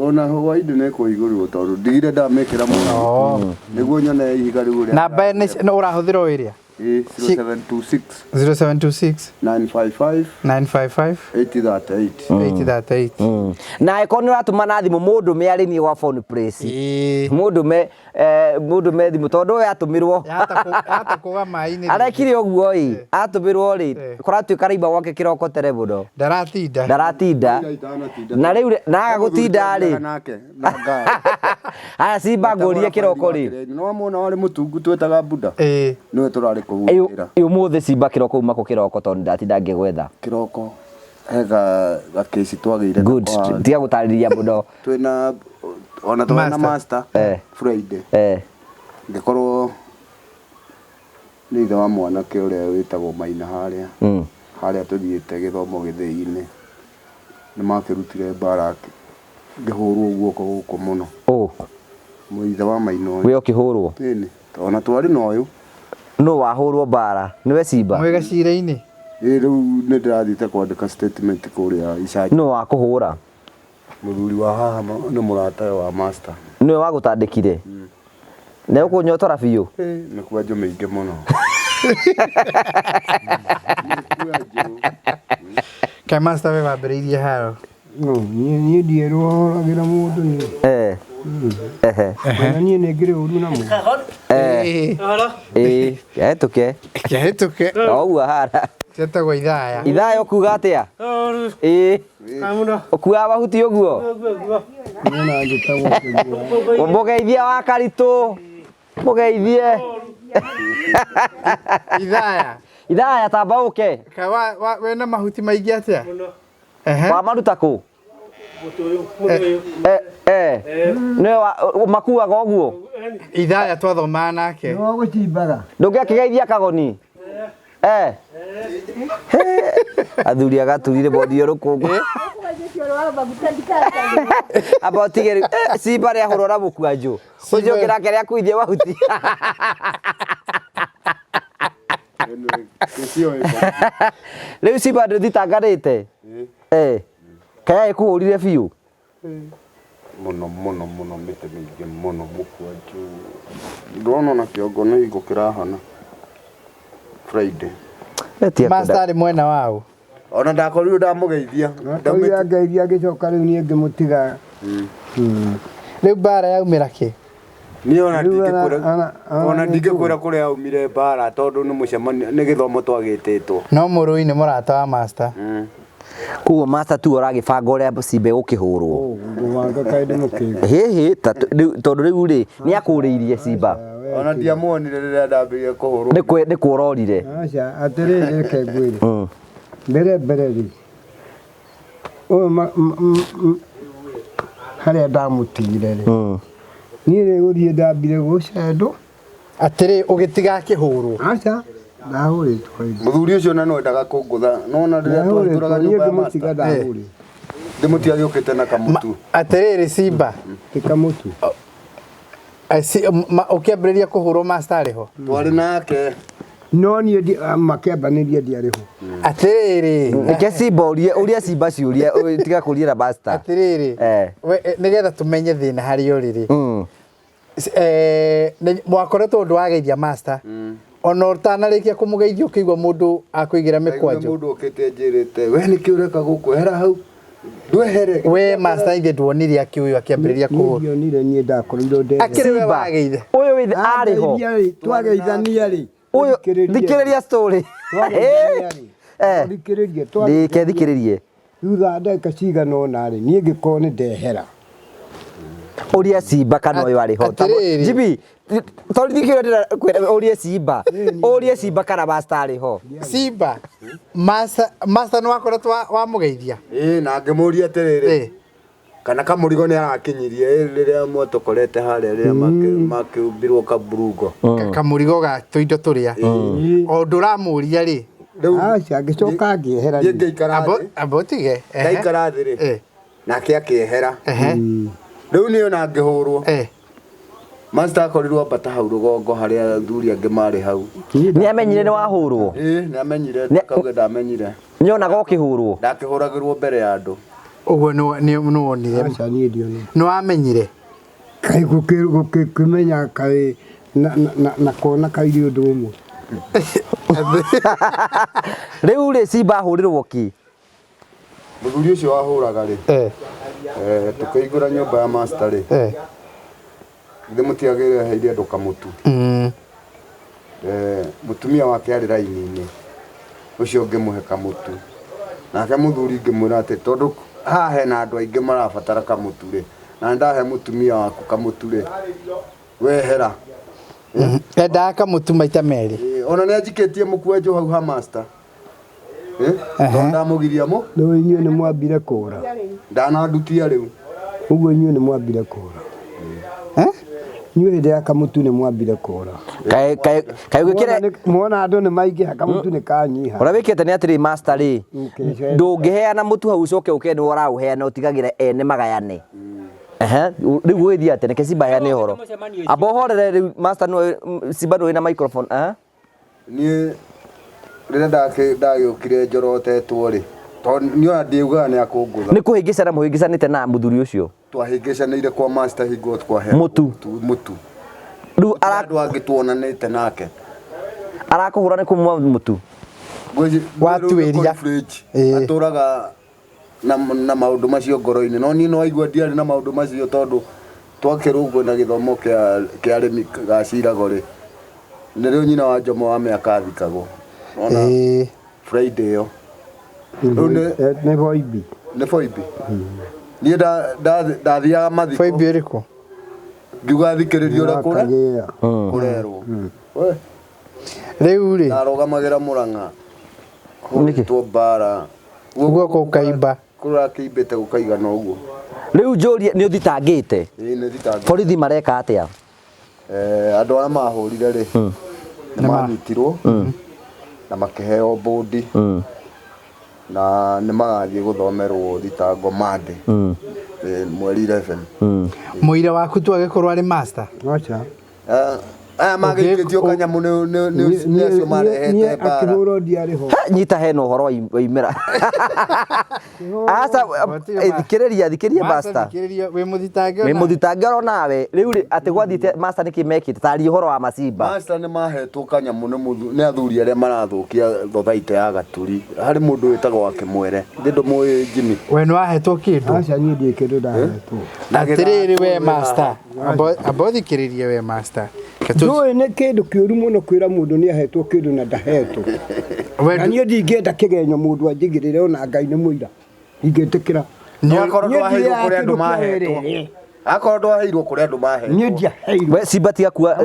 Ona hwaĩ-inĩ nĩ ĩkũhingũrĩrwo tondũ ndigire ndamĩkĩra mũno. Nĩguo nyone ihiga rĩu ũrĩa. Namba nĩ ũrahũthĩra o ĩrĩa? 0726 0726 955 955 838 838. Na angĩkorwo nĩ ũratũma na thimũ mũndũ me arĩ niĩ gwa Phone Place. Mũndũ me mũndũ me thimũ tondũ ũyũ atũmirwo. Yahota kũgwa maĩ-inĩ. Arekire ũguo ĩ, atũmirwo rĩ, kũratuĩka raima gwake kĩroko tene mũno. Ndaratinda. Ndaratinda. Na rĩu na aga gũtinda rĩ. Aya Simba ngũrie kĩroko rĩ. Nĩ wamwona warĩ mũtungu twetaga Buda. Nĩwe tũrarĩ kũu wĩra. Ũmũthĩ Simba kĩroko uma kũ kĩroko tondũ ndatinda ngĩgwetha. Kĩroko he gakĩci twagĩire. Good. Tiga gũtarĩria mũno. Twĩna ona twĩna master Friday. Ngĩkorwo nĩ ithe wa mwanake ũrĩa wĩtagwo Maina harĩa. Harĩa tũthiĩte gĩthomo gĩthĩi-inĩ. Nĩ makĩrutire mbara ngĩhũrwo guoko gũkũ mũno. Mũithe wa Maina ũyũ. We ũkĩhũrwo? Ĩni. Ona twarĩ na ũyũ. Nũ wahũrwo mbara? Nĩwe Simba? Mwĩ gacira-inĩ? Ĩ rĩu nĩ ndĩrathiĩte kwandĩka statement kũrĩa Icagi. Nũ wakũhũra? Mũthuri wa haha nĩ mũratawe wa master. Nĩwe wagũtandĩkire? Nĩ ũkũnyotora biũ? Mĩkwanjũ mĩingĩ mũno. Kaĩ master we wambĩrĩirie haro? Niĩ ndierũhoragĩra mũndũ niĩ. Ona niĩ nĩ ngĩrĩ ũru na mũndũ. Ĩĩ, kĩahĩtũke. Kĩahĩtũke. O ũguo ahana. Cietagwo ithaya. Ithaya ũkuga atĩa? Ĩĩ. Ũkuaga mahuti ũguo? Niĩ njĩtagwo Kĩgua. Mũgeithie wa Karitũ. Mũgeithie. Ithaya. Ithaya tamba ũke. Wĩna mahuti maingĩ atĩa? Wamaruta kũ? Nĩwe makuaga ũguo? Ithaya twathomaga nake. Nĩ wagũcimbaga. Ndũngĩakĩgeithia Kagoni? Athuri agaturire bondio rũkũngũ. Amba ũtige rĩu. Simba rĩahũrwo na mũkwanjũ. Ũcio ũngĩ nake nĩakuithie mahuti. Rĩu Simba ndũthitanganĩte? Kaĩ agĩkũhũrire biũ? Mũno mũno mũno mĩtĩ mĩingĩ mũno mũkwanjũ. Ndĩrona ona kĩongo nĩ hingo kĩrahona. Friday. Master arĩ mwena waũ? Ona ndakorirwo ndamũgeithia. Ndaumĩte ngeithia ngĩcoka rĩu niĩ ngĩmũtiga. Rĩu mbara yaumĩra kĩ? Niĩ ona ndingĩkwĩra ona ndingĩkwĩra kũrĩa yaumire mbara tondũ nĩ mũcemanio nĩ gĩthomo twagĩtĩtwo. No mũrũi nĩ mũrata wa master. Koguo master tu ũragĩbanga ũrĩa Simba ĩgũkĩhũrwo. Ngũbanga kaĩ ndĩ mũkĩgu. Hĩhĩ tondũ rĩu rĩ nĩ akũrĩirie Simba. Ona ndiamuonire rĩrĩa ndambĩrĩirie kũhũrwo. Nĩ kũrorire. Aca atĩrĩrĩ reke ngwĩre. Mbere mbere rĩ ũyũ harĩa ndamũtigire rĩ niĩ rĩ gũthiĩ ndambire gũcendwo. Atĩrĩ ũgĩtiga akĩhũrwo. Aca ndahũrĩtwo rĩngĩ. Mũthuri ũcio na no endaga kũngũtha nona rĩrĩa twahĩtũraga nyũmba ya master. Ndĩmũtiga agĩũkĩte na kamũtu. Atĩrĩrĩ Simba. Ti kamũtu. Ũkĩambĩrĩria kũhũrwo master arĩ ho? Twarĩ nake. No niĩ makĩambanĩria ndiarĩ ho. Atĩrĩrĩ. Reke Simba ũrie ũria Simba ciũria tiga kũria na master. Atĩrĩrĩ. Nĩgetha tũmenye thĩna harĩa ũrĩ rĩ. Mwakoretwo ũndũ wageithia master. Ona ũtanarĩkia kũmũgeithia ũkĩigua mũndũ akũigĩra mĩkwanjũ. Mũndũ okĩte njĩrĩte we nĩkĩ ũreka gũkũ hera hau. Ndwehere. We master ithe nduonire akĩũyũ akĩambĩrĩria kũhũrwo. Ndionire niĩ ndakorirwo ndethe. Akĩrĩ we wageithe. Ũyũ withe arĩ ho. Twageithania rĩ. Ũyũ thikĩrĩria story. Thikĩrĩria. Ndĩke thikĩrĩrie. Thutha wa ndagĩka cigana ũna rĩ niĩ ngĩkorwo nĩ ndehera. Ũria Simba kana ũyũ arĩ ho. Jibi tondũ thikĩrĩria ndĩrakwĩra ũrie Simba. Ũrie Simba kana master arĩ ho. Simba master master nĩ wakoretwo wamũgeithia. Ĩĩ na ngĩmũria atĩrĩrĩ. Kana kamũrigo nĩ arakinyirie rĩrĩa mwatũkorete harĩa rĩrĩa makĩumbirwo kaburungo. Kamũrigo ga tũindo tũrĩa. O ũndũ ũramũria rĩ. Aca ngĩcoka ngĩehera. Niĩ ngĩikara thĩ. Amba ũtige. Ndaikara thĩ rĩ. Nake akĩehera. Rĩu niĩ ona ngĩhũrwo. Master akorirwo ambata hau rũgongo harĩa athuri angĩ marĩ hau. Nĩ amenyire nĩ wahũrwo? Ĩĩ nĩ amenyire, akauga ndamenyire. Nĩonaga ũkĩhũrwo? Ndakĩhũragĩrwo mbere ya andũ. Ũguo nĩ wonire. Aca niĩ ndionire. Nĩ wamenyire? Kaĩ gũkĩmenya kaĩ na kuona kaĩ ũndũ ũmwe. Rĩu rĩ Simba ahũrĩrwo kĩ? Mũthuri ũcio wahũraga rĩ. Tũkĩhingũra nyũmba ya master rĩ. Githĩ mũtiagĩrĩire andũ kamũtu. Mũtumia wake arĩ raini-inĩ ũcio ngĩmũhe kamũtu. Nake mũthuri ngĩmwĩra atĩ tondũ haha hena andũ aingĩ marabatara kamũtu rĩ, na ndahe mũtumia waku kamũtu rĩ, wehera. Endaga kamũtu maita merĩ. Ona nĩ anjikĩtie mũkwanjũ hau ha master. Tondũ ndamũgiria mũ. Rĩu inyuĩ nĩ mwambire kũra. Ndanandutia rĩu. Ũguo inyuĩ nĩ mwambire kũra. Inyuĩ hĩndĩ ya kamũtu nĩ mwambire kũra. Kaĩ ũgĩkĩre Mwona andũ nĩ maingĩha kamũtu nĩ kanyiha. Ũrĩa wĩkĩte nĩ atĩrĩ master rĩ, ndũngĩheana mũtu hau ũcoke ũke nĩwe ũraũheana ũtigagĩre ene magayane. Rĩu gũgĩthiĩ atĩa? Reke Simba aheane ũhoro. Amba ũhorere rĩu master nĩwe Simba nĩwe wĩna microphone. Niĩ rĩrĩa ndagĩũkire njorotetwo rĩ, tondũ niĩ ona ndiugaga nĩ akũngũtha. Nĩ kũhĩngĩcana mũhĩngĩcanĩte na mũthuri ũcio? Twahĩngĩcanĩire kwa master hingo twaheagwo Mũtu. Mũtu. Rĩu andũ angĩ tuonanĩte nake. Arakũhũra nĩ kũmũa mũtu? Watuĩria. Atũraga na maũndũ macio ngoro-inĩ no niĩ no aigua ndiarĩ na maũndũ macio tondũ twakĩrũngwo na gĩthomo kĩa arĩmi gacirago rĩ nĩrĩo nyina wa Njomo wa mĩaka athikagwo. Ona Friday ĩyo. Nĩ boibi. Nĩ boibi. Niĩ ndathiaga mathiko. Boibi ĩrĩkũ? Ngiuga thikĩrĩrie ũrĩa kũrerwo. Rĩu rĩ. Ndarũgamagĩra Mũrang'a. Hũrĩtwo mbara. Guoko gũkaimba. Kũrakĩimbĩte gũkaigana ũguo. Rĩu njũrie nĩ ũthitangĩte? Ĩĩ nĩ thitangĩte. Borithi mareka atĩa? Andũ arĩa mahũrire rĩ nĩ manyitirwo na makĩheo bũndi na nĩ magathiĩ gũthomerwo thitango Monday mweri 11. Mũira waku tu agĩkorwo arĩ master? Aca. Aya magĩikĩtio kanyamũ nĩ acio marehete mbara. Akĩhũrwo ndiarĩ ho. Nyita hena ũhoro waimĩra. Aca thikĩrĩria thikĩrĩria master. Thikĩrĩria wĩ mũthitange. Wĩ mũthitange oro nawe. Rĩu rĩ atĩ gwathiĩte master nĩkĩ mekĩte taria ũhoro wa macimba. Master nĩ mahetwo kanyamũ nĩ athuri arĩa marathũkia thothaitĩ ya Gaturi. Harĩ mũndũ wĩtagwo Wakĩmwere. Ndĩ ndũmũĩ Jimmy. We nĩ wahetwo kĩndũ? Aca niĩ ndirĩ kĩndũ ndahetwo. Atĩrĩrĩ we master. Amba ũthikĩrĩrie we master. Ndũĩ nĩ kĩndũ kĩũru mũno kwĩra mũndũ nĩ ahetwo kĩndũ na ndahetwo. Na niĩ ndingĩenda kĩgenyo mũndũ anjigĩrĩre ona Ngai nĩ mũira. Ndingĩtĩkĩra. Akorwo ndwaheirwo kũrĩ andũ mahetwo. Akorwo ndwaheirwo kũrĩ andũ mahetwo. Niĩ ndiaheirwo. We Simba tiga kuwa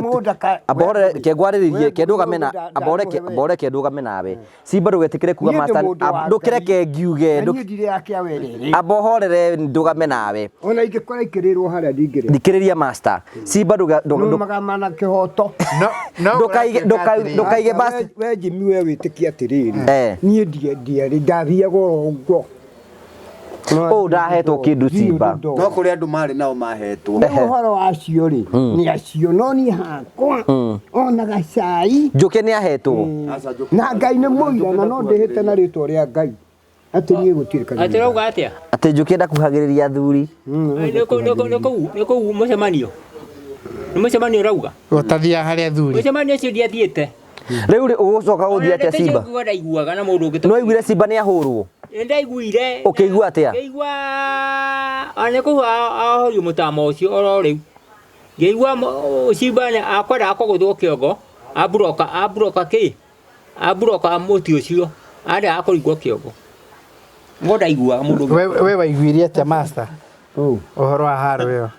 amba ũrore ke ngwarĩrĩrie ke ndũgame na amba ũreke ndũgame nawe. Simba ndũgetĩkĩre kuga master ndũkĩreke ngiuge. Niĩ ndirĩ kĩa werere. Amba ũhorere ndũgame nawe. Ona ingĩkora ikĩrĩrwo harĩa ndingĩrĩa. Thikĩrĩria master. Simba ndũgama na kĩhoto. Ndũkaige ndũkaige master. We Jimmy we wĩtĩkie atĩrĩrĩ. Niĩ ndiarĩ ndathiaga oro ũguo. Ũũ ndahetwo kĩndũ Simba. No kũrĩ andũ marĩ nao mahetwo. Ũhoro wacio rĩ nĩ acio no niĩ hakwa ona gacai. Njũkĩ nĩ ahetwo. Na Ngai nĩ mũira na no ndĩhĩte na rĩtwa rĩa Ngai. Atĩ niĩ gũtirĩ kanitha. Atĩ ũrauga atĩa? Atĩ Njũkĩ ndakuhagĩrĩria athuri. Nĩ kũu mũcemanio. Nĩ mũcemanio ũrauga? Ũtathiaga harĩ athuri. Mũcemanio ũcio ndiathiĩte. Rĩu rĩ ũgũcoka gũthiĩ atĩa Simba? Ndaiguaga na mũndũ ũngĩ. No waiguire Simba nĩ ahũrwo? Ndaiguire. Ũkĩigua atĩa? Ngĩigua nĩ kũu ahorio mũtama ũcio oro rĩu. Ngĩigua Simba akwendaga kũgũthwo kĩongo, amburoka amburoka kĩ? Amburoka mũtĩ ũcio, andaga kũringwo kĩongo. Ngo ndaiguaga mũndũ. We waiguire atĩa master? Ũhoro wa haro ĩyo.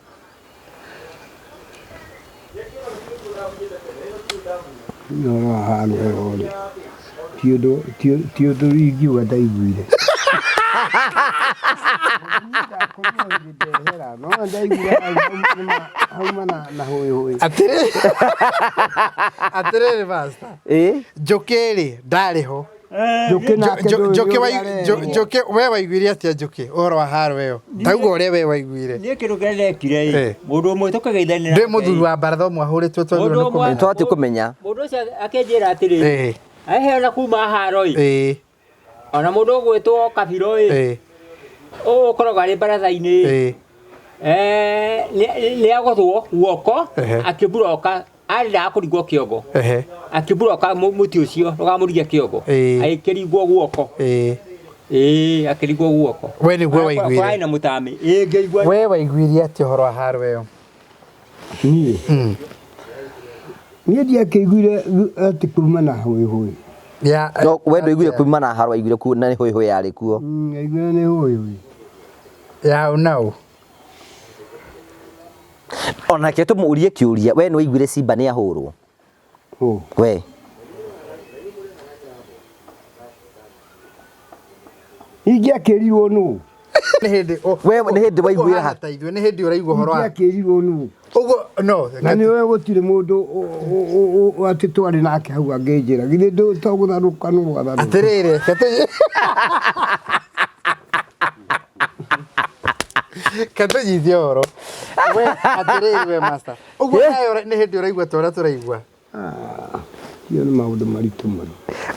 Ũhoro wa haro ĩyo rĩ, ti ũndũ ingiuga ndaiguire. No ndaiguire hauma na hũĩ hũĩ. Atĩrĩrĩ master. Njũkĩ rĩ ndarĩ ho. Njũkĩ we waiguire atĩa Njũkĩ ũhoro wa haro ĩyo? Tauga ũrĩa we waiguire. Niĩ kĩndũ kĩrĩa ndekire ĩ, mũndũ ũmwe tũkĩgeithania nake. Ndĩ mũthuri wa baratha ũmwe ahũrĩtwo twagĩrĩirwo nĩ kũmenya. Twathiĩ kũmenya. Mũndũ ũcio akĩnjĩra atĩrĩrĩ, aheana kuma haro ĩ, ona mũndũ ũgwĩtwo Kabiro ĩ, ũyũ ũkoragwo arĩ baratha-inĩ ĩ, nĩ agũthwo guoko akĩmburoka arendaga kũringwo kĩongo. Akĩmburoka mũtĩ ũcio ndũkamũringe kĩongo. Agĩkĩringwo guoko. Akĩringwo guoko. We nĩguo waiguire. Kũrarĩ na mũtami. Ngĩigua. We waiguire atĩa ũhoro wa haro ĩyo? Niĩ? Niĩ ndiakĩiguire atĩ kuma na hũĩ hũĩ. We ndũiguire kuma na haro, waiguire na nĩ hũĩ hũĩ yarĩ kuo. Ndaiguire nĩ hũĩ hũĩ. Ya ũnaũ. Onake tũmũrie kĩũria, we nĩ waiguire Simba nĩ ahũrwo? We. Ingĩakĩrirwo nũ? Nĩ hĩndĩ we nĩ hĩndĩ waiguire ha? Ta ithuĩ nĩ hĩndĩ ũraigua ũhoro wa. Ingĩakĩrirwo nũ? Ũguo no. Na nĩ we gũtirĩ mũndũ atĩ twarĩ nake hau angĩnjĩra. Githĩ to gũtharũka no gũtharũka. Atĩrĩrĩ, katũnyithie ũhoro. We atĩrĩrĩ we master. Ũguo nawe nĩ hĩndĩ ũraigua ta ũrĩa tũraigua. Iyo nĩ maũndũ maritũ mũno.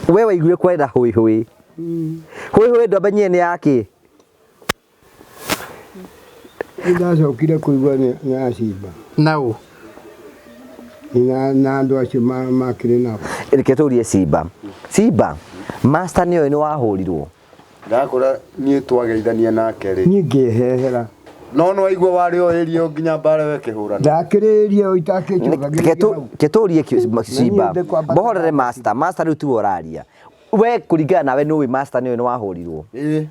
We waiguire kwarĩ na hũĩ hũĩ. Hũĩ hũĩ ndwamenyire nĩ yakĩ? Nĩ ndacokire kũigua nĩ ya Simba. Nau? Na andũ acio makĩrĩ nao. Reke tũrie Simba. Simba, master nĩoĩ nĩ wahũrirwo? Ndakora niĩ twageithania nake rĩ. Niĩ ngĩhehera. No no waigua warĩ o ĩrio nginya mbara we kĩhũrana. Ndakĩrĩria o itakĩcũthagĩrĩria hau. Ketũrie Simba. Bohorere master. Master rĩu tiwe ũraria. We kũringana nawe nĩũĩ master nĩoĩ nĩ wahũrirwo? Ĩĩ.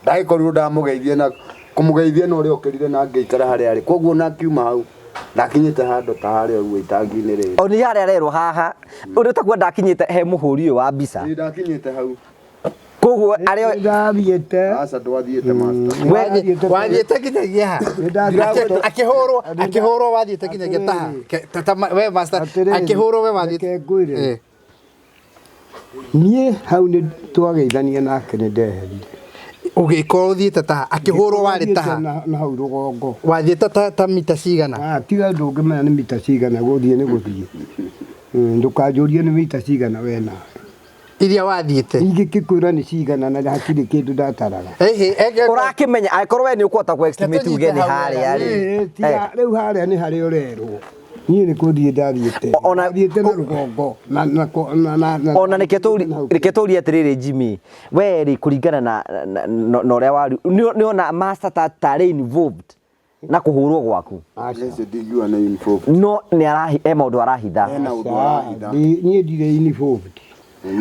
Ndagĩkorirwo ndamũgeithia na kũmũgeithia na ũrĩa okĩrire na ngĩikara harĩa arĩ. Koguo na akiuma hau ndakinyĩte handũ ta harĩa ũguo itangi-inĩ rĩrĩ. O nĩ harĩa arerwo haha. Ũrĩa ũtakuga ndakinyĩte he mũhũri ũyũ wa mbica. Ĩĩ ndakinyĩte hau. Koguo arĩa ndathiĩte. Aca ndwathiĩte master. Wathiĩte nginyagia ha? Akĩhũrwo akĩhũrwo wathiĩte nginyagia ta ha? We master akĩhũrwo we wathiĩte. Reke ngwĩre. Niĩ hau nĩ twageithania nake nĩ ndeherire. Ũgĩkorwo ũthiĩte taha akĩhũrwo warĩ taha? Na na hau rũgongo. Wathiĩte ta, ta mita cigana? Ah, tiga ndũngĩmenya nĩ mita cigana gũthiĩ nĩ gũthiĩ. Ndũkanjũrie nĩ mita cigana we nawe. Iria wathiĩte? Ingĩkĩkwĩra nĩ cigana na hatirĩ kĩndũ ndataraga. Ĩhĩ, Ũrakĩmenya angĩkorwo we nĩ ũkũhota kũ estimate Tũnyite uge nĩ hau harĩa rĩ. Ĩĩ, tiga rĩu harĩa nĩ harĩa ũrerwo. Niĩ nĩ kũthiĩ ndathiĩte. Ndathiĩte na rũgongo na na na na na Ona reke tũrie atĩrĩrĩ Jimmy, we rĩ kũringana na na na ũrĩa waru nĩ ona master ta tarĩ involved na kũhũrwo gwaku? Aca. Ũcio ndingiuga nĩ involved. No nĩ arahi he maũndũ arahitha. Hena ũndũ arahitha. Niĩ ndirĩ involved.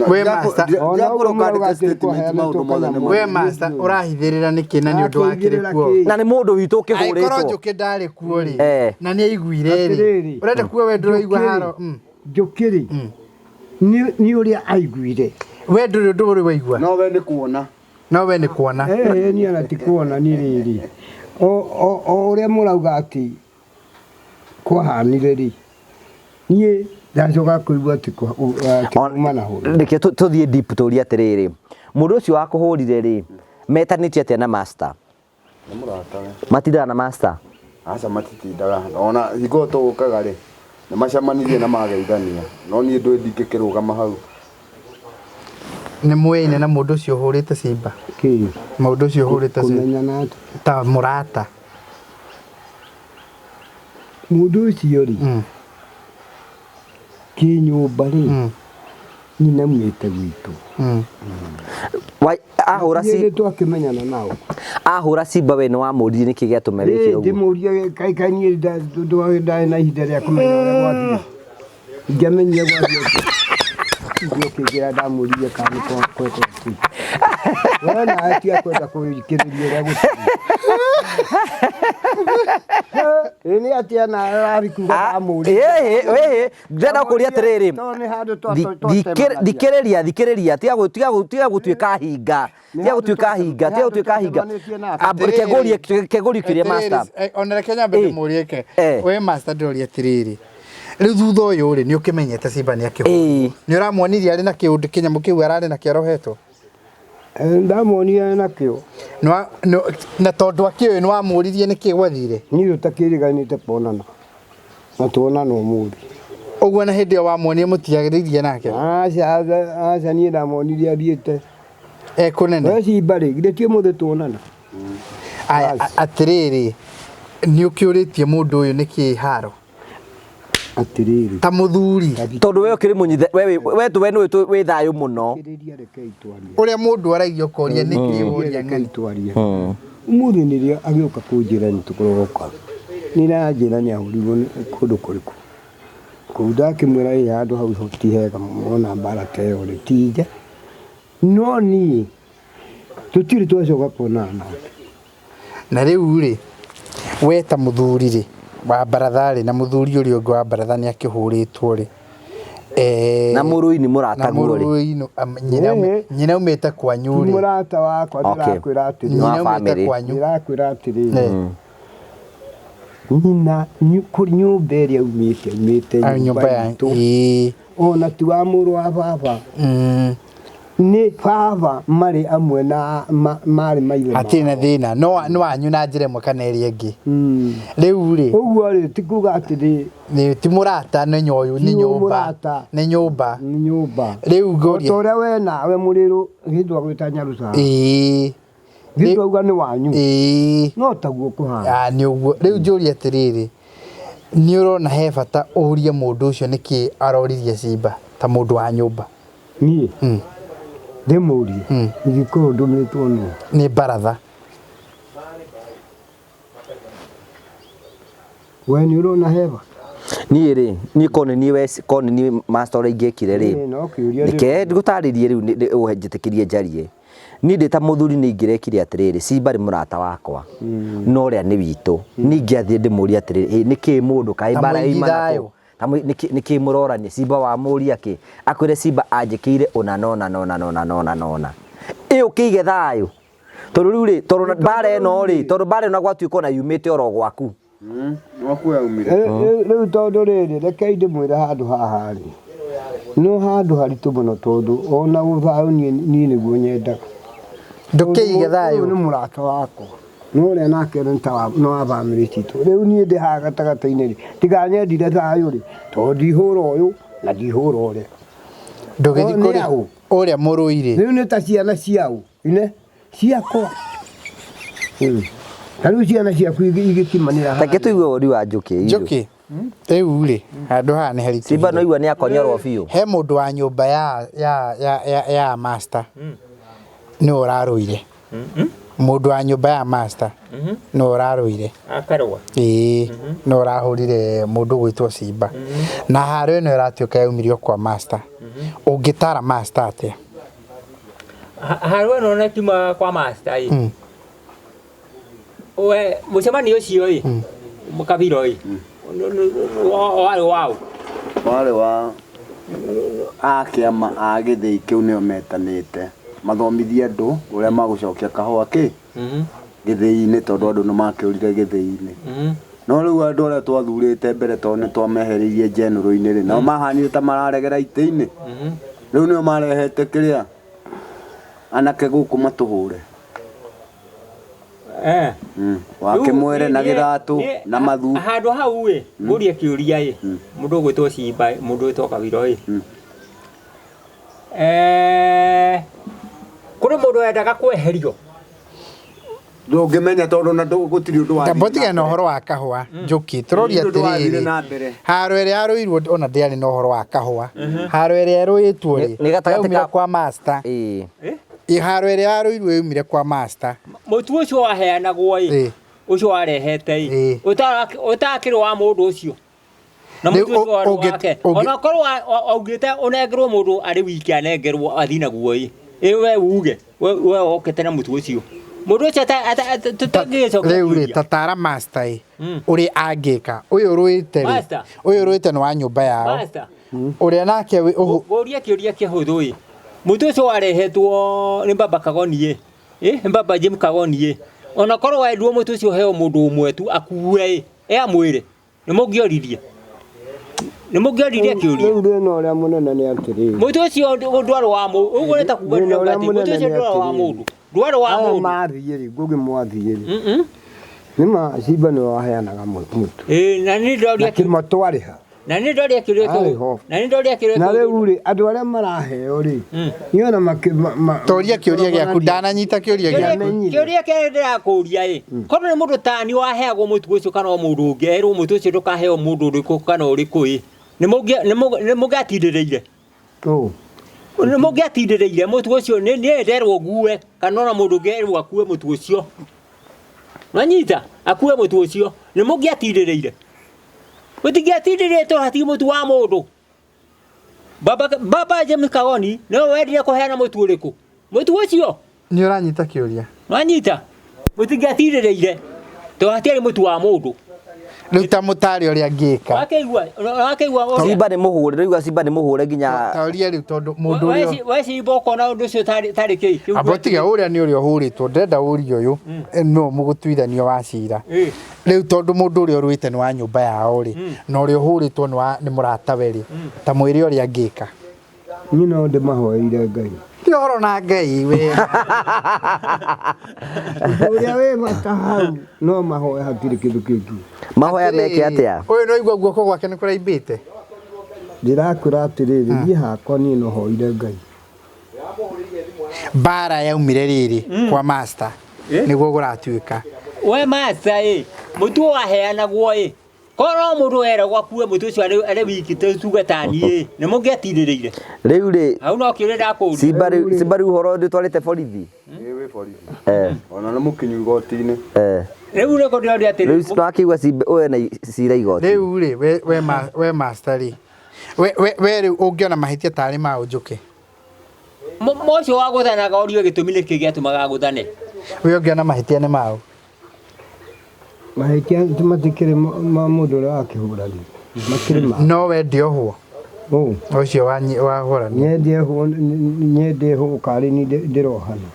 We master, Ona ũguo Ndirakũrwo mũrauga kandĩka atĩ statement kwaheanĩtwo maũndũ mothe nĩ kanyamũ. We master ũrahithĩrĩra nĩkĩ na nĩ ũndũ wakĩrĩ Ũrakĩhithĩrĩra kuo? kĩ? Na nĩ mũndũ witũ Angĩkorwo ũkĩhũrĩtwo. Njũkĩ ndarĩ kuo rĩ, Eh. na nĩ aiguire rĩ, Atĩrĩrĩ. ũrenda kuo we ndũraigua Njũkĩ-rĩ, haro? Njũkĩ-rĩ, nĩ ũrĩa aiguire. We ndũrĩ ũndũ ũrĩ waigua? No we nĩ kuona. No we nĩ kuona. Ĩĩ, niĩ ona ti kuona nĩ rĩrĩ. O ũrĩa mũrauga atĩ kwahanire rĩ, niĩ ndacoka kũigua atĩ kuma na hũra. Reke tũthiĩ deep tũrie atĩrĩrĩ, mũndũ ũcio wakũhũrire rĩ, metanĩtio atĩa na master? Nĩ mũratawe. Matindaga na master? Aca matitindaga. Ona hingo ĩyo tũgũkaga rĩ, nĩ macemanirie na mageithania. No niĩ ndũĩ ndingĩkĩrũgama hau. Nĩ mũyaine na mũndũ ũcio ũhũrĩte cimba? Kĩ? Mũndũ ũcio ũhũrĩte cimba. Kũmenyana atĩa? Ta mũrata. Mũndũ ũcio rĩ, kĩnyũmba rĩ, nyina aumĩte gwitũ. Ahũra Niĩ nĩ twakĩmenyana nao. Ahũra cimba we nĩ wamũririe nĩkĩ gĩatũma wĩke ũguo? Ndĩmũrie kaĩ kaĩ niĩ ndarĩ na ihinda rĩa kũmenya ũrĩa gwathire. Ingĩamenyire gwathiĩ atĩa? Ithuĩ ũkĩnjĩra ndamũririe kana nĩ kwekwo atĩa. We nawe tiga kwenda kũikĩrĩria ũrĩa gũtarĩ. Ĩ nĩ atĩa nawe ũrathiĩ kuga ndamũririe? Ĩhĩ, ndĩrenda gũkũria atĩrĩrĩ, Tondũ nĩ handũ twacemanagia. thikĩrĩria, thikĩrĩria, tiga gũtuĩka hinga, tiga gũtuĩka hinga, tiga gũtuĩka hinga. Reke ngũrie, reke ngũrie kĩũria master. Ona reke nyambe ndĩmũrie ke. We master ndĩroria atĩrĩrĩ, rĩu thutha ũyũ rĩ, nĩ ũkĩmenyete cimba nĩ akĩhũrwo. Nĩ ũramuonirie arĩ na kĩũndũ kĩnyamũ kĩu ararĩ nakĩo arohetwo? Ndamuonire nakĩo. Na tondũ akĩũĩ nĩ wamũririe nĩkĩ gwathire? Niĩ ũtakĩrĩganĩte kuonana. Na tuonana ũmũthĩ. Ũguo na hĩndĩ ĩyo wamuonia mũtiagĩrĩirie nake? Aca, aca niĩ ndamuonirie athiĩte. Ekũnene? We cimba rĩ, githĩ ti ũmũthĩ tuonana? Aya, atĩrĩrĩ, nĩ ũkĩũrĩtie mũndũ ũyũ nĩkĩ haro? Atĩrĩrĩ. Ta mũthuri. Tondũ we ũkĩrĩ mũnyithe, we we we nĩ wĩ thayũ mũno. Ũrĩa mũndũ aragia ũkoria nĩkĩ woria ng'ani. Twarie. Ũmũthĩ nĩrĩo agĩũka kũnjĩra nĩ tũkũroka. Nĩ aranjĩra nĩ ahũrirwo nĩ kũndũ kũrĩkũ. Kũu ndakĩmwĩra ĩ handũ hau ti hega mũno mbara ta ĩyo rĩ ti nja. No niĩ tũtirĩ twacoka kuonana nake. Na rĩu rĩ, we ta mũthuri rĩ, wa baratha rĩ, na mũthuri ũrĩa ũngĩ wa baratha nĩ akĩhũrĩtwo rĩ, Na mũrũi nĩ mũrataguo rĩ. Na mũrũi nyina aumĩte kwanyu Ti rĩ. mũrata wakwa ndĩrakwĩra atĩrĩrĩ. Nyina aumĩte kwanyu. Ndĩrakwĩra atĩrĩrĩ. Nyina nyũmba ĩrĩa aumĩte aumĩte nyũmba ya itũ. Ona ti wa mũrũ wa baba. Nĩ baba marĩ amwe na marĩ maithe Hatirĩ na thĩna no wanyu na njĩra ĩmwe kana ĩrĩa ĩngĩ. Rĩu rĩ, ũguo rĩ ti kuga atĩ nĩ ti mũrata nĩ nyoyo nĩ nyũmba nĩ nyũmba nĩ nyũmba. Rĩu ngũrie O ta ũrĩa we nawe mũrĩrũ hĩndĩ wagwĩta Nyarucaha. Ĩĩ. Githĩ wauga nĩ wanyu. Ĩĩ. No taguo kũhana. Nĩ ũguo. Rĩu njũrie atĩrĩrĩ, nĩ ũrona he bata ũrie mũndũ ũcio nĩkĩ aroririe cimba ta mũndũ wa nyũmba? Niĩ? Ndĩmũrie? Ingĩkorwo ndũmĩtwo nũ? Nĩ baratha. We nĩ ũrona he bata? Niĩ rĩ, niĩ korwo nĩ niĩ we korwo nĩ niĩ master ũrĩa ingĩekire rĩ, No kĩũria reke ngũtarĩrie rĩu ũhe njĩtĩkĩrie njarie. Niĩ ndĩ ta mũthuri nĩ ingĩrekire atĩrĩrĩ, Simba nĩ mũrata wakwa, no ũrĩa nĩ witũ. Niĩ ingĩathiĩ ndĩmũrie atĩrĩrĩ, nĩkĩ mũndũ kaĩ Ta mbara mũigi yoimana thayũ. kũ? Ta nĩkĩ mũrorania? Simba wamũria kĩ? Akwĩre Simba anjĩkĩire ũna nona nona nona nona nona. Ĩ ũkĩige thayũ. Tondũ rĩu rĩ, tondũ mbara ĩno rĩ, tondũ mbara ĩno gwatuĩka ona yumĩte oro gwaku. Gwaku yaumire. Rĩu tondũ rĩrĩ, rekei ndĩmwĩre handũ haha rĩ, no handũ haritũ mũno tondũ ona ũthayũ niĩ nĩguo nyendaga. Ndũkĩige thayũ. Ũyũ nĩ mũrata wakwa no ũrĩa nake nĩ ta wa nĩ wa bamĩrĩ citũ rĩu niĩ ndĩ haha gatagatĩ-inĩ rĩ tiga nyendire thayũ rĩ tondũ ndihũra ũyũ na ndihũra ũrĩa Ndũgĩthiĩ Nĩ kũrĩ aũ? ũrĩa mũrũi rĩ. Rĩu nĩ ta ciana ciaũ ine ciakwa ta rĩu ciana ciaku igĩkimanĩra Reke tũigue woni wa Njũkĩ. Njũkĩ rĩu rĩ handũ haha nĩ haritũhire. Simba no igua nĩ akonyorwo biũ. He mũndũ wa nyũmba ya ya ya ya, ya master nĩwe ũrarũire. Mũndũ wa nyũmba ya master nĩwe ũrarũire. Akarũa. Ĩĩ nĩwe ũrahũrire mũndũ ũgwĩtwo Simba. Na haro ĩno ĩratuĩka yaumirio kwa master. Ũngĩtara master atĩa? Haro ĩno na kiuma kwa master ĩ. We mũcemanio ũcio ĩ mũkabiro ĩ warĩ waũ? Warĩ wa a kĩama a gĩthĩi kĩu nĩo metanĩte mathomithie andũ ũrĩa magũcokia kahũa kĩ gĩthĩi-inĩ tondũ andũ nĩ makĩũrire gĩthĩi-inĩ. No rĩu andũ arĩa twathurĩte mbere tondũ nĩ twamehereirie njenũrũ-inĩ rĩ, nao mahanire ta mararegera itĩ-inĩ. Rĩu nĩo marehete kĩrĩa anake gũkũ matũhũre. Eh. Wakĩmwere na Rĩu, gĩthatũ niĩ- na mathu. Handũ hau ĩ ngũrie kĩũria ĩ mũndũ ũgwĩtwo Simba ĩ, mũndũ ũgwĩtwo Kawiro ĩ Eh, kũrĩ mũndũ wendaga kweherio Ndũngĩmenya tondũ na gũtirĩ ũndũ wathire Tamba ũtigane na na mbere. ũhoro wa kahũa Njũkĩ tũroria Gũtirĩ ũndũ wathire atĩrĩrĩ na mbere. haro ĩrĩa yarũirwo ona ndĩarĩ na ũhoro wa kahũa haro ĩrĩa ĩrũĩtwo rĩ Nĩ gatagatĩ yaumire ka- kwa master Ĩĩ. Ĩ, haro ĩrĩa yarũirwo yaumire kwa master mũtu ũcio waheanagwo ĩ Ĩ. ũcio warehete ĩ Ĩ. ũtakĩrĩ wa mũndũ ũcio na Rĩu mũtu ũcio warĩ wake ona korwo augĩte ũnengerwo mũndũ arĩ wiki anengerwo athiĩ naguo ĩ ĩ we uge we wokĩte na mũtu ũcio mũndũ ũcio tũtangĩgĩcokia rĩu rĩ kĩũria. tatara master ĩ ũrĩa angĩka ũyũ ũrũĩte rĩ Master. ũyũ ũrũĩte nĩ wa nyũmba yao Master. ũrĩa nake wĩ- ũhũ- Ngũrie kĩũria kĩhũthũ ĩ mũtu ũcio warehetwo nĩ baba Kagoni ĩ ĩ nĩ baba Jim Kagoni ĩ ona korwo wendwo mũtu ũcio ũheo mũndũ ũmwe tu akue ĩ ĩ amwĩre nĩ mũngĩoririe nĩ mũngĩoririe kĩũria Rĩu thĩna ũrĩa mũnene nĩ atĩrĩrĩ mũtu ũcio ndwarĩ wa mũndũ ũguo nĩ ta kuga Thĩna ũrĩa atĩ mũtu mũnene ũcio nĩ ndwarĩ wa atĩrĩrĩ. mũndũ ndwarĩ wa aya mũndũ mathiĩ rĩ Ngũgĩ mwathiĩ rĩ Mm-mm. nĩma Simba nĩwe waheanaga mũtu Ĩ, na nĩ na ndoria kĩmoto arĩha na nĩ ndoria kĩũria Arĩ kĩu ho. na nĩ ndoria kĩũria na kĩu rĩu rĩ andũ arĩa maraheo rĩ niĩ ona makĩ toria kĩũria gĩaku ndananyita kĩũria gĩaku Ndamenyire. kĩũria kĩrĩa ndĩrakũria ĩ korwo nĩ mũndũ tani waheagwo mũtu ũcio kana o mũndũ ũngĩ erwo mũtu ũcio ndũkaheo mũndũ ũrĩkũ kana ũrĩkũ ĩ nĩ mũngĩatindĩrĩire Ũ. nĩ mũngĩatindĩrĩire mũtu ũcio nĩ niĩ nderwo ngue kana ona mũndũ ũngĩ erwo akue mũtu ũcio nwanyita akue mũtu ũcio nĩ mũngĩatindĩrĩire mũtingĩatindĩrĩire tondũ hatirĩ mũtu wa mũndũ baba baba James Kagoni nĩwe wendire kũheana mũtu ũrĩkũ mũtu ũcio nĩ ũranyita kĩũria nwanyita mũtingĩatindĩrĩire tondũ hatiarĩ mũtu wa mũndũ rĩu ta mũtare ũrĩa angĩka wakĩigua wakĩigua ũrĩa Simba nĩ mũhũre rĩu Simba nĩ mũhũre nginya taũria rĩu tondũ mũndũ ũrĩa we Simba ũkona ũndũ ũcio tarĩ tarĩ kĩ Kĩu amba tiga ũrĩa nĩ ũrĩa ũhũrĩtwo ndĩrenda ũrie ũyũ no mũgũtuithanio wa cira Ĩ. rĩu tondũ mũndũ ũrĩa ũrũĩte nĩ wa nyũmba yao rĩ na ũrĩa ũhũrĩtwo nĩ wa nĩ mũratawe rĩ ta mwĩre ũrĩa angĩka Niĩ no ndĩmahoeire Ngai ti ũhoro na Ngai we Ũndũ ũrĩa wĩ bata hau no mahoe hatirĩ kĩndũ kĩngĩ mahoya meke atĩa ũyũ no igua guoko gwake nĩ kũraimbĩte ndĩrakwĩra atĩrĩrĩ niĩ hakwa niĩ no hoire Ngai mbara yaumire rĩrĩ kwa master nĩguo kũratuĩka we master ĩ mũtu waheanagwo ĩ korwo mũndũ weragwo akue mũtu ũcio arĩ arĩ wiki tuge tani ĩ nĩ mũngĩatindĩrĩire rĩu rĩ hau no kĩũria ndakũria Simba rĩu Simba rĩu ũhoro ndũtwarĩte borithi Ĩ wĩ borithi. eh Ona nĩ mũkinyu igoti-inĩ. eh rĩu nĩko ndĩroria atĩrĩ rĩu twakĩigua Simba ũyũ ena cira igoti rĩu rĩ we, we, ma, we master rĩ we, we, we rĩu ũngĩona mahĩtia tarĩ ma ũnjũke ũcio wagũthanaga orio gĩtũmi nĩkĩ gĩatũmaga agũthane we ũngĩona mahĩtia nĩ maũ mahĩtia matikĩrĩ ma mũndũ ũrĩa wakĩhũranire makĩrĩ ma no we ndiohwo Ũ. ũcio wahũrani nyendie hũ nyendie hũ karĩ ni ndĩrohana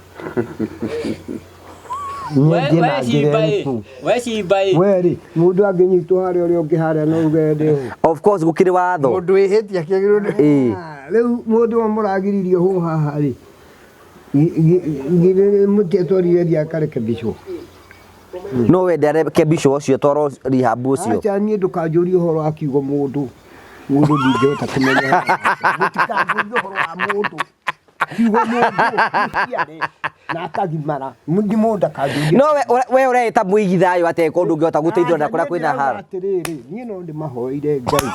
nyendie na njĩra ĩrĩkũ we Simba ĩ we rĩ mũndũ angĩnyitwo harĩa ũrĩa ũngĩ harĩa no uge ndĩ hũ of course gũkĩrĩ watho mũndũ wĩhĩtie akĩagĩrĩirwo nĩ ĩĩ rĩu mũndũ ũyũ mũragiririo hũ haha rĩ Githĩ mũtiatwarire thiĩ akarekebicwo? No wende arekebicwo ũcio twarwo rehab ũcio? Aca niĩ ndũkanjũrie ũhoro wa kiugo mũndũ. Mũndũ ndingĩhota kũmenya. Mũtikanjũrie ũhoro wa mũndũ. Kiugo mũndũ mũciare na akagimara. Ndi mũndũ ndakanjũrie. No we we ũreĩta mũigi thayũ atĩa kũndũ ũngĩhota gũteithũrana kũrĩa kwĩna haro? Atĩrĩrĩ, niĩ no ndĩmahoeire Ngai.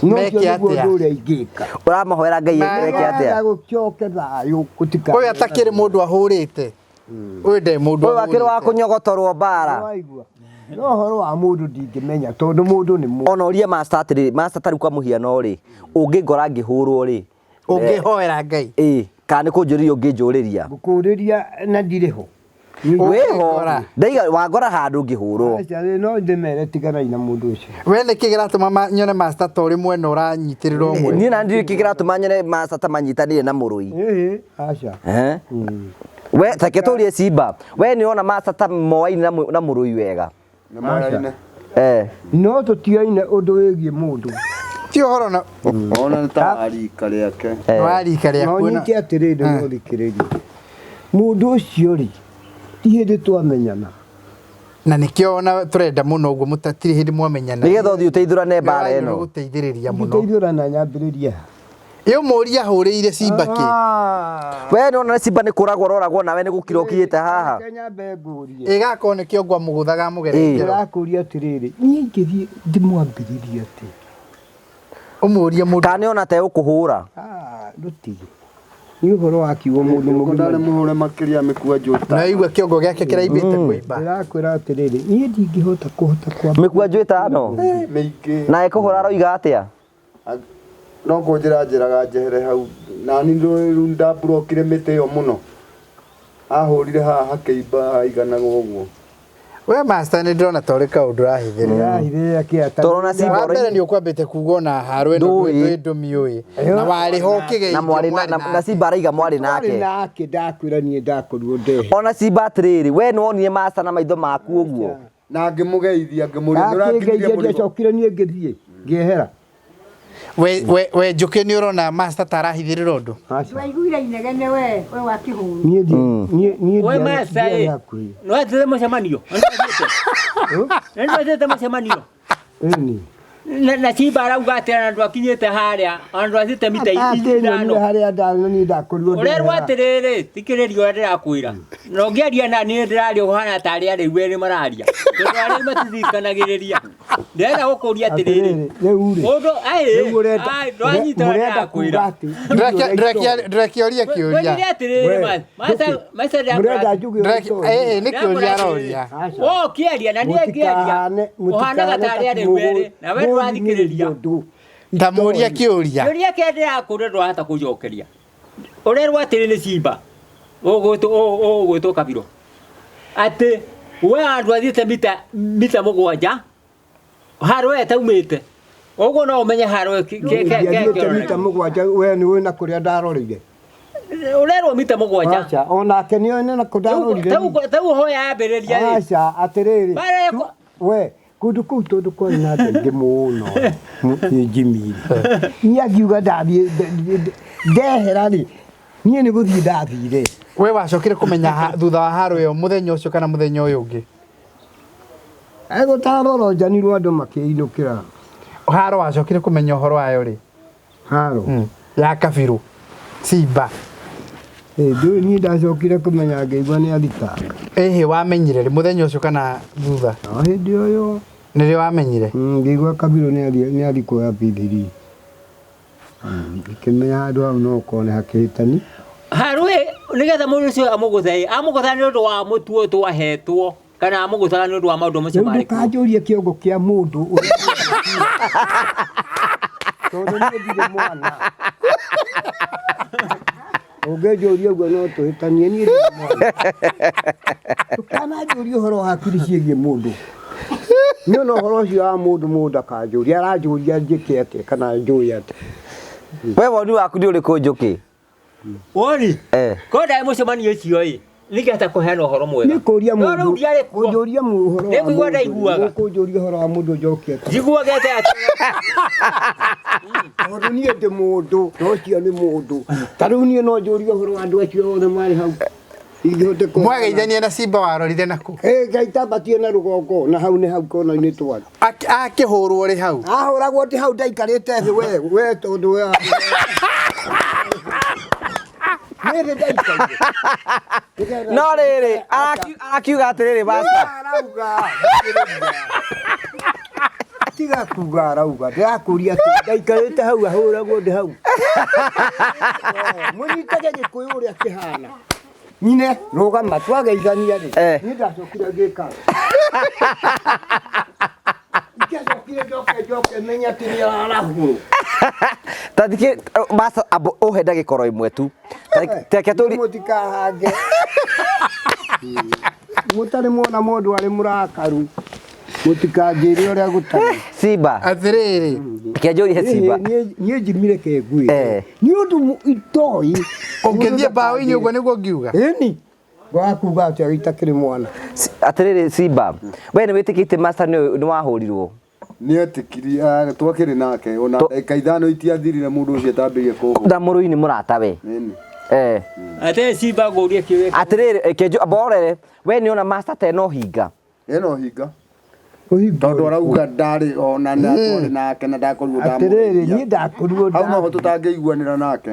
No Meke ũcio nĩguo atĩa? ũndũ ũrĩa ingĩka. Ũramahoera Ngai eke atĩa? Nĩgetha gũcoke thayũ gũtikagĩe Ũyũ atakĩrĩ mũndũ ahũrĩte. Ũyũ ndarĩ mũndũ Ũyũ akĩrĩ wa ahũrĩte. kũnyogotorwo mbara. Waigua? No ũhoro wa mũndũ ndingĩmenya tondũ mũndũ nĩ mũndũ. Ona ũrie master atĩrĩrĩ, master ta rĩu kwa mũhiano rĩ, ũngĩngora ngĩhũrwo rĩ, Ũngĩhoera Ngai. ĩ kana nĩ kũnjũrĩria ũngĩnjũrĩria? Ngũkũrĩria na ndirĩ ho. Wĩho Ũngĩngora. ndaiga wangora handũ ngĩhũrwo. Aca no ndĩmere tiganai na mũndũ ũcio. We nĩkĩ kĩratũma nyone master ta ũrĩ mwena ũranyitĩrĩra ũmwe? Niĩ na ndirĩ kĩ kĩratũma nyone master ta manyitanĩire na mũrũi. Ĩĩ, aca. Eh? We take tũrie Simba. We nĩ ũrona master ta moaine na mũrũi wega. Nĩ moyaine. Eh. No tũtioine ũndũ wĩgiĩ mũndũ. Ti ũhoro na Ona nĩ ta wa rika rĩake. wa rika No rĩaku na nyite atĩrĩrĩ no thikĩrĩrie. Mũndũ ũcio rĩ, ti hĩndĩ twamenyana. na nĩkĩo ona tũrenda mũno ũguo mũtatirĩ hĩndĩ mwamenyana. Nĩgetha ũthiĩ ũteithũrane mbara ĩno. Gũteithĩrĩria mũno. Ingĩteithũrana nyambĩrĩrie ha? Ĩ ũmũrie ahũrĩire Simba kĩ? We nĩ ũrona Simba nĩ kũragwo ũroragwo nawe nĩ gũkira ũkirĩte haha. Reke nyambe ngũrie. Ĩgakorwo nĩkĩo ngwamũgũthaga amũgerete Ĩ. ngero. Ndĩrakũria atĩrĩrĩ, niĩ ingĩthiĩ ndĩmwambĩrĩrie atĩa? Ũmũrie mũndũ. Kana nĩ ona ta egũkũhũra. Ah, ndũtige. Nĩ ũhoro wa kiugo mũndũ Kĩongo ndarĩ mũgima. mũhũre makĩria mĩkwanjũ ĩtano. Na igua kĩongo gĩake kĩraimbĩte kũimba. Ndĩrakwĩra atĩrĩrĩ, niĩ ndingĩhota kũhota kwa Mĩkwanjũ ĩtano. Mĩingĩ. Na ekũhũra aroiga atĩa? No kũnjĩra njĩraga njehere hau. Nani rĩu ndamburokire mĩtĩ ĩyo mũno. Ahũrire haha hakĩimba haiganaga ũguo. We master nĩ ndĩrona ta ũrĩ kaũndũ ũrahithĩrĩra. Ndĩrahithĩrĩra kĩ ata. Tũrona Simba Wa mbere nĩ ũkwambĩte kuga ona haro ĩno Ndũĩ. ndũĩ ndũmĩũĩ. Na warĩ ho ũkĩgeithio na mwarĩ na, na, na Simba araiga mwarĩ Twarĩ nake. nake ndakwĩra niĩ ndakorirwo ndehe. Ona Simba atĩrĩrĩ, we nĩ wonire master na maitho maku ũguo. Na ngĩmũgeithia ngĩmũria nĩ ũrakinyire Akĩngeithia mũrigo. ndiacokire niĩ ngĩthiĩ ngĩehera. We we we njũkĩ nĩ ũrona master ta arahithĩrĩra ũndũ. Aca. Waiguire inegene we we wa kĩhũrũ. Niĩ niĩ niĩ We master ndiarĩ ĩ. hakuhĩ. Nĩ wathiĩte mũcemanio? Nĩ wathiĩte mũcemanio? Ĩni. Na Simba arauga atĩ ona ndwakinyĩte harĩa, ona ndwathiĩte mita Atĩ ithano. nyonire harĩa ndarĩ na niĩ ndakorirwo Ũrerwo ndehera. atĩrĩrĩ, thikĩrĩria ũrĩa ndĩrakwĩra. Na ũngĩaria na niĩ ndĩraria ũhana ta arĩa rĩu erĩ mararia. Tondũ arĩa matithikanagĩrĩria. Ndĩrenda gũkũria atĩrĩrĩ. Atĩrĩrĩ, rĩu rĩ. Mũndũ ai Rĩu ũrenda ai ndwanyita ũrĩa mũrenda kuga ndĩrakwĩra. atĩ Ndĩrakĩoria kĩũria. Kwĩrire atĩrĩrĩ We, master master mũrenda ndĩrakwĩra. njuge ũrĩa itoĩ. Ĩ nĩ kĩũria aroria. Aca. Wo ũkĩaria na niĩ ngĩaria. Mũtikahane Ũhanaga ta arĩa rĩu erĩ na we ndũrathikĩrĩria. ũndũ. Ndamũria kĩũria. Kĩũria kĩrĩa ndĩrakũria ndwahota kũnjokeria. Ũrerwo atĩrĩ nĩ Simba ũgwĩtwo Kabiro atĩ we handũ athiĩte mita 7 harũ we taumĩte ũguo no ũmenye harũ Ndiathiĩte mita 7 we nĩ ũĩ na kũrĩa ndaroreire. ũrerwo mita 7 Aca, onake nĩ oĩ na kũ ndarorire. tau hoya yambĩrĩria rĩ Aca, atĩrĩrĩ. Mara ĩko- We, kũndũ kũu tondũ kwarĩ na andũ aingĩ mũno nĩ Jimmy rĩ. Niĩ angiuga ndathiĩ ndehera rĩ, niĩ nĩ gũthiĩ ndathire. We wacokire kũmenya thutha wa haro ĩyo mũthenya ũcio kana mũthenya ũyũ ũngĩ? Egũtaroronjanirwo andũ makĩinũkĩra. Haro wacokire kũmenya ũhoro wayo rĩ? Haro. Ya Kabirũ. Simba. Ndũĩ niĩ ndacokire kũmenya ngĩigua nĩ athitanga. Ĩhĩ wamenyire rĩ mũthenya ũcio kana thutha? No hĩndĩ o ĩyo. Nĩrĩo wamenyire? Ngĩigua Kabirũ nĩ athiĩ kuoya P3. Ngĩkĩmenya handũ hau no gũkorwo nĩ hakĩhĩtani. Harũ nĩgetha mũndũ ũcio amũgũthe amũgũtha nĩ ũndũ wa mũtu ũyũ twahetwo kana amũgũthaga nĩ ũndũ wa maũndũ macio Rĩu marĩ kuo. ndũkanjũrie kĩongo kĩa mũndũ ũrĩa tondũ niĩ ndirĩ mwana. Ũngĩnjũria ũguo no tũhĩtanie niĩ ndirĩ mwana. Ndũkananjũrie ũhoro wa hakiri ciĩgiĩ mũndũ. Niĩ ona ũhoro ũcio wa mũndũ mũndũ akanjũria aranjũria njĩke atĩa kana njũĩ atĩa. We woni waku nĩ ũrĩkũ Njũkĩ? Woni? Eh. Ko ndarĩ mũcemanio ũcio ĩ. Ningĩhota kũheana ũhoro mwega. Nĩ kũria No rĩu mũndũ ndiarĩ kuo. kũnjũria ũhoro Nĩ wa kũigua mũndũ ndaiguaga. kũnjũria ũhoro wa mũndũ njokie atĩa? Njiguaga atĩa atĩ Tondũ niĩ ndĩ mũndũ na ũcio nĩ mũndũ. Ta rĩu niĩ no njũrie ũhoro wa andũ acio othe marĩ hau. Ingĩhote kũheana. Mwageithania na Simba warorire naku? Ĩ Ngai tambatie na rũgongo na hau nĩ hau kona-inĩ twarĩ. Akĩhũrwo rĩ hau? Ahũragwo ti hau ndaikarĩte thĩ we we tondũ we Niĩ nĩ ndaikaire. No rĩrĩ, arakiuga atĩrĩrĩ baba. Arauga. Tiga kuga arauga. Ndĩrakũria atĩ ndaikarĩte hau ahũragwo ndĩ hau. Mũnyitage gĩkũyũ ũrĩa kĩhana. Nyine rũgama twageithania rĩ. Niĩ ndacokire ngĩka. Ndiacokire njoke njoke menye atĩ nĩ arahũrwo. Ta thikĩ basa abo ũhe ndagĩka oro ĩmwe tu. Teke tũri Mũtikahange. Mũtarĩ mwona mũndũ arĩ mũrakaru. Mũtikanjĩre ũrĩa gũtarĩ. Simba. Atĩrĩrĩ. Kĩanjũrie Simba. Niĩ njimire kengui. Nĩ ũndũ itoi. Ũngĩthiĩ mbaũ-inĩ ũguo nĩguo ngiuga. Ĩni. Wakuga atĩa itakĩrĩ mwana. Atĩrĩrĩ Simba, we nĩ wĩtĩkĩtie master nĩ wahũrirwo? Nĩetĩkirie, twakĩrĩ nake ona ndagĩka ithano itiathirire mũndũ ũcio atambĩrĩrie kũhũra. Na mũrũi nĩ mũratawe. Ĩni. Atĩrĩ Simba ngũrie kĩũria. Atĩrĩrĩ, kĩnjũ mborere, we nĩ ona master ta ena ũhinga. Ena ũhinga. Tondũ arauga ndarĩ ona na twarĩ nake na ndakorirwo Atĩrĩrĩ, niĩ ndakorirwo Hau noho tũtangĩiguanĩra nake.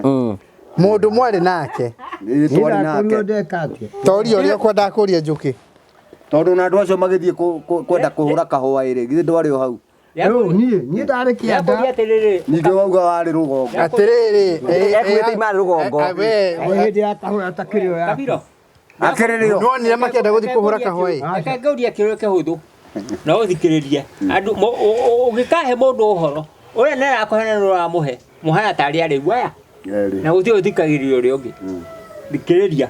Mũndũ mwarĩ nake. Ĩĩ twarĩ nake. Ndeka atĩa? Toria ũrĩa ũkwendaga kũria Njũkĩ. Tondũ na andũ acio magĩthiĩ kwenda kũhũra kahũa ĩrĩ, githĩ ndwarĩ o hau? Niĩ niĩ ndarĩ kĩanda. Ndakũria atĩrĩrĩ. Ningĩ wauga warĩ rũgongo. Atĩrĩrĩ. Ekuĩte imarĩ rũgongo. Hĩndĩ ya kahũa atakĩrĩ o yaku. Kabiro. Akĩrĩ rĩo. Nĩwonire makĩenda gũthiĩ kũhũra kahũa ĩ? Reke ngũrie kĩũria kĩhũthũ na ũthikĩrĩrie. Andũ ũngĩkahe mũndũ ũhoro ũrĩa nĩ arakũhe na ũramũhe mũhana tarĩ arĩu aya na gũtirĩ ũthikagĩrĩria ũrĩa ũngĩ. Thikĩrĩria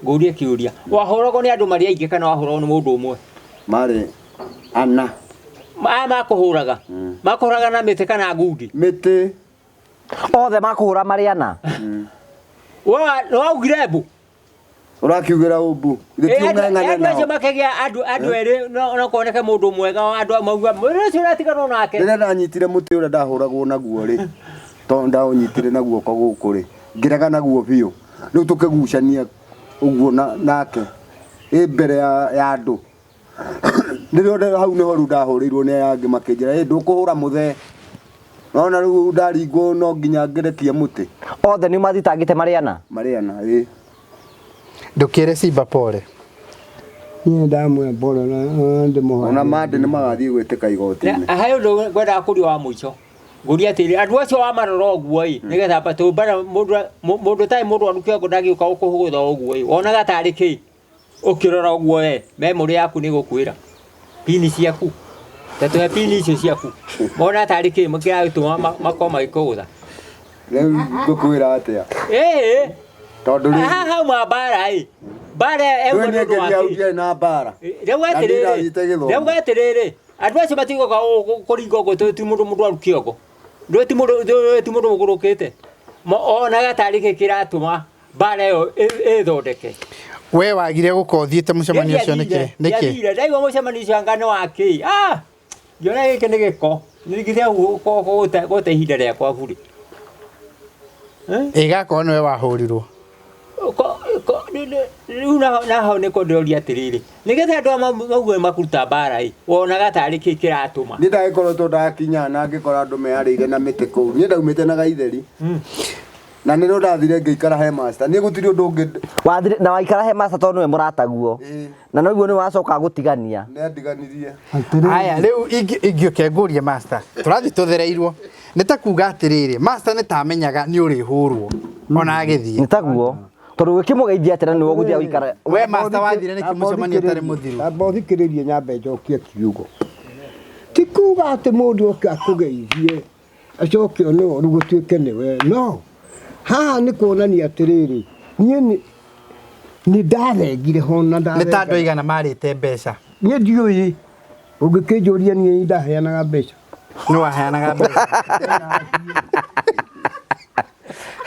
ngũrie kĩũria. Wahũragwo nĩ andũ marĩ aingĩ kana wahũragwo nĩ mũndũ ũmwe? Marĩ ana. Aya makũhũraga? Makũhũraga na mĩtĩ kana ngundi? Mĩtĩ. Othe makũhũra marĩ ana? Nĩwaugire mbu? Ũrakiugĩra ũmbu. Githĩ ti ũng'eng'ane Andũ acio nao? makĩgĩa andũ erĩ no kuoneke mũndũ mwega andũ mauga mũndũ ũcio ũratiganwo nake. Rĩrĩa ndanyitire mũtĩ ũrĩa ndahũragwo naguo rĩ, tondũ ndaũnyitire na guoko gũkũ rĩ, ngĩrega naguo biũ. Rĩu tũkĩgucania ũguo nake ĩ mbere ya andũ. Rĩrĩa hau nĩho rĩu ndahũrĩirwo nĩ aya angĩ makĩnjĩra, ĩ ndũkũhũra mũthee. Nona rĩu ndaringwo no nginya ngĩrekie mũtĩ. Othe nĩ mathitangĩte marĩ ana? Marĩ ana, ĩ. Ndũkĩre Simba pole. Niĩ ndamwĩra pole na ndĩmũhoe. Ona mandĩ nĩ magathiĩ gwĩtĩka igoti-inĩ. He ũndũ ngwendaga kũria wa mũico. Ngũria atĩrĩ, andũ acio wamarora ũguo ĩ, nĩgetha tũmbara mũndũ ũtarĩ mũrwaru kĩongo ndangĩũka gũkũhũgũtha ũguo ĩ, wonaga tarĩ kĩ? Ũkĩrora ũguo we, memory yaku nĩ ĩgũkwĩra. Pini ciaku. Ta tũhe pini icio ciaku. Mona tarĩ kĩ kĩragĩtũma makorwo magĩkũgũtha? Rĩu ngũkwĩra atĩa? Ĩĩ. Tondũ rĩu Haha hauma mbara ĩ. Mbara Rĩu ĩyo niĩ nĩ ũndũ wa ngĩthiĩ hau kĩ? ndiarĩ na mbara. Rĩu Na niĩ atĩrĩrĩ, ndathiĩte gĩthomo. rĩu atĩrĩrĩ, andũ acio matigoka kũringa ũguo tondũ ti mũndũ mũrwaru kĩongo. Ndũĩ ti mũndũ ndũĩ ti mũndũ ũgũrũkĩte. Onaga tarĩ kĩ kĩratũma mbara ĩyo ĩthondeke. We wagire gũkorwo ũthiĩte mũcemanio ũcio nĩkĩ? Nĩkĩ? Ndiathire, ndaigua mũcemanio ũcio anga nĩ wa kĩ? Ah! Ngĩona gĩkĩ nĩ gĩko. Nĩngĩte gũte ihinda rĩakwa burĩ. Ĩgakorwo nĩwe wahũrirwo. Rĩu naho nĩko ndĩroria atĩrĩrĩ, nĩgetha andũ aya mauge makũruta mbara ĩ, wonaga tarĩ kĩ kĩratũma? Niĩ ndagĩkoretwo ndakinya na ngĩkora andũ meharĩire na mĩtĩ kũu. Niĩ ndaumĩte na gaitheri. Na nĩrĩo ndathire ngĩikara he master. Niĩ gũtirĩ ũndũ ũngĩ. Wathire na waikara he master tondũ nĩwe mũrataguo. Na noguo nĩ wacoka gũtigania. Nĩ andiganirie. Aya, rĩu ingĩũke ngũrie master. Tũrathiĩ tũthereirwo. Nĩ ta kuga atĩrĩrĩ, master nĩ ta amenyaga nĩ ũrĩhũrwo ona agĩthiĩ. Nĩ taguo. Tondũ ũkĩmũgeithia atĩra nĩwe ũgũthiĩ gũikara. We master wathire nĩkĩ mũcemanio ũtarĩ mũthiru? Amba ũthikĩrĩrie nyambe njokie kiugo. Ti kuga atĩ mũndũ oke akũgeithie acoke one ũru gũtuĩke nĩwe. No, haha nĩ kuonania atĩrĩrĩ, niĩ nĩ ndathengire ho na Nĩ ta andũ ndathenga. aigana marĩte mbeca? Niĩ ndiũĩ, ũngĩkĩnjũria niĩ ndaheanaga mbeca. Nĩ waheanaga mbeca?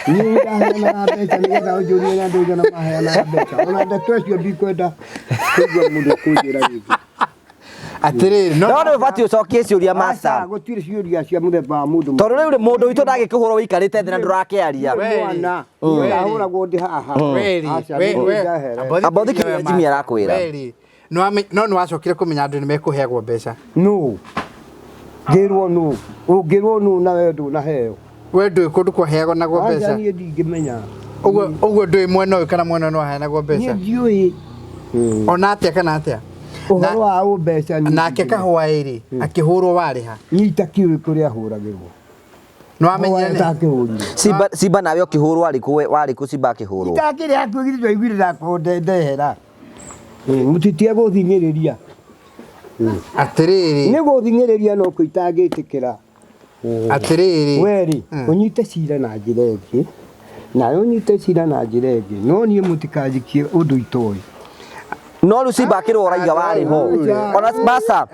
Niĩ ndaheanaga mbeca nĩgetha ũnjũrie na ndũigana maheanaga mbeca. Ona ndeto icio ndikwenda kũigua mũndũ kũnjĩra rĩngĩ. Atĩrĩrĩ, no nĩ ũbatiĩ ũcokie ciũria master. Aca, gũtirĩ ciũria cia mũthemba wa mũndũ. Tondũ rĩu rĩ mũndũ witũ ndangĩkĩhũrwo wĩikarĩte thĩ na ndũrakĩaria. Mwana, ndahũragwo ndĩ haha. Aca, nĩ ndahere. Amba ũthikĩrĩrie Jimmy arakwĩra. Weri, no nĩ wacokire kũmenya andũ nĩ mekũheagwo mbeca. Nũ? Ngĩrwo nũ? Ũngĩrwo nũ na we ndũnaheo? We ndũĩ kũndũ kwaheagwo nagwo Aca, mbeca. niĩ ndingĩmenya. Ũguo ũguo ndũĩ mwena ũyũ kana mwena ũyũ nĩ waheanagwo Niĩ mbeca. ndiũĩ. Ona atĩa kana atĩa. Ũhoro wa ũmbeca niĩ Nake ndingĩmenya. kahũa ĩrĩ akĩhũrwo warĩha. Niĩ itakĩũĩ kũrĩa ahũragĩrwo. Nĩ wamenyire nĩ- Ndakĩhũrire. Simba Simba nawe ũkĩhũrwo warĩ kũ warĩ kũ Simba akĩhũrwo? Itakĩrĩ hakuhĩ githĩ ndwaiguire ndakorwo ndehera. Mũtitige gũthing'ĩrĩria. Atĩrĩrĩ. Nĩ gũthing'ĩrĩria no kũ itangĩtĩkĩra. Atĩrĩrĩ. Werĩ, ũnyite cira na njĩra ĩngĩ, nawe ũnyite cira na njĩra ĩngĩ, no niĩ mũtikanjikie ũndũ itoĩ. No rĩu Simba akĩrwo ũraiga warĩ ho. Ona master,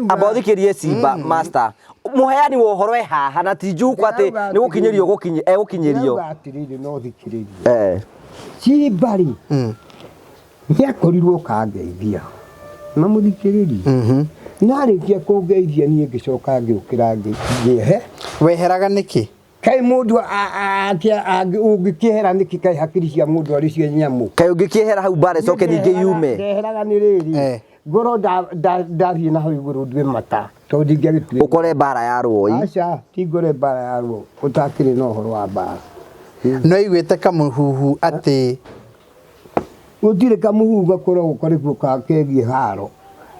amba ũthikĩrie Simba master. Mũheani wa ũhoro e haha na ti njuku atĩ nĩ gũkinyĩrio egũkinyĩrio. Ndĩrauga atĩrĩrĩ no thikĩrĩrie. Eh. Simba rĩ, nĩ akorirwo kangeithia na mũthikĩrĩrie. Na arĩkia kũngeithia niĩ ngĩcoka ngĩũkĩra ngĩehe. Weheraga nĩkĩ? Kaĩ mũndũ ũngĩkĩehera nĩkĩ kaĩ hakiri cia mũndũ arĩ cia nyamũ? Kaĩ ũngĩkĩehera hau mbara ĩcoke ningĩ yume. Ndeheraga nĩ rĩrĩ ngorwo ndathiĩ na hau igũrũ ndue mata tondũ ndingĩagĩtuire. Ũkore mbara ya rũi. Aca, ti ngore mbara ya rũi ũtakĩrĩ na ũhoro wa mbara. No iguĩte kamũhuhu atĩ gũtirĩ kamũhuhu gakoragwo karĩ kuo kegiĩ haro.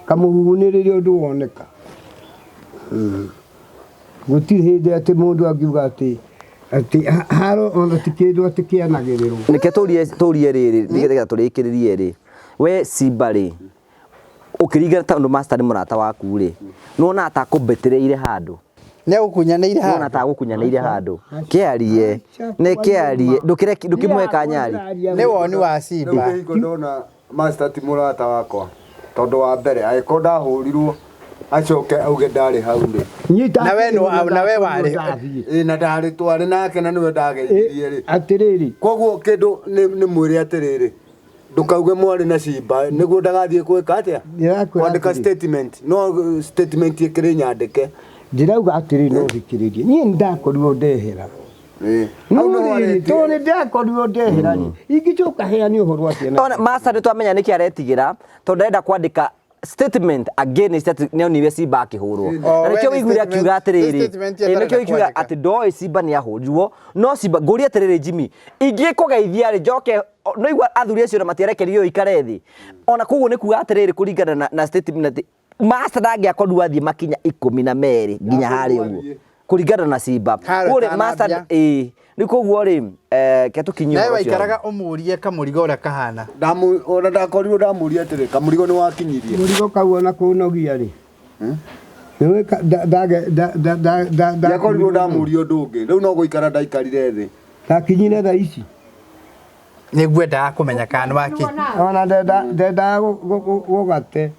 Kamũhuhu nĩ rĩrĩa ũndũ woneka. Gũtirĩ hĩndĩ atĩ mũndũ angiuga atĩ haro ona ti kĩndũ atĩ kĩanagĩrĩrwo. Nĩke tũrie tũrie rĩrĩ nĩgetha tũrĩkĩrĩrie rĩ. We Simba rĩ ũkĩringana tondũ master nĩ mũrata waku rĩ nĩwona ta akũmbĩtĩrĩire handũ? Nĩ agũkunyanĩire Nĩwona handũ? ta agũkunyanĩire handũ? Kĩarie nĩ kĩarie ndũkĩmũhe kanyari. Nĩ woni wa Simba. Rĩu hingo ndona master ti mũrata wakwa tondũ wa mbere angĩkorwo ndahũrirwo acoke auge ndarĩ hau rĩ. Na we na we warĩ. Ĩ na ndarĩ twarĩ nake na nĩwe ndageithirie rĩ. Atĩrĩrĩ. Koguo kĩndũ nĩ mwĩre atĩrĩrĩ ndũkauge mwarĩ na Simba nĩguo ndagathiĩ gwĩka atĩa? Kwandĩka statement no statement ĩkĩrĩ nyandĩke. Ndĩrauga atĩrĩ no thikĩrĩrie niĩ nĩ ndakorirwo ndehera. No rĩrĩ tondũ nĩ ndakorirwo ndehera rĩ ingĩcoka heane ũhoro atĩa? Ona master nĩ twamenya nĩkĩ aretigĩra tondũ ndarenda kwandĩka statement against atĩ nĩonire Simba akĩhũrwo. Na nĩkĩo wĩiguire akiuga atĩrĩrĩ, nĩkĩo wĩiguire atĩ ndoĩ Simba nĩ ahũrirwo no Simba ngũrie atĩrĩrĩ Jimmy ingĩkũgeithia rĩ njoke no igua athuri acio na matiarekereirio ikare thĩ ona koguo nĩ kuga atĩrĩrĩ kũringana na statement master ndangĩakorirwo athiĩ makinya 12 nginya harĩa ũguo kũringana na Simba. Kũrĩ master ĩĩ rĩu koguo rĩ ke tũkinyie Nawe waikaraga ũmũrie kamũrigo ũrĩa kahana. Ona ndakorirwo ndamũria atĩrĩ kamũrigo nĩ wakinyirie. Mũrigo kau ona kũnogia rĩ. Ndakorirwo ndamũria ũndũ ũngĩ rĩu no gũikara ndaikarire thĩ. Ndakinyire thaa ici. Nĩ ngwendaga kũmenya kana nĩ waki. Ona ndendaga gũgate.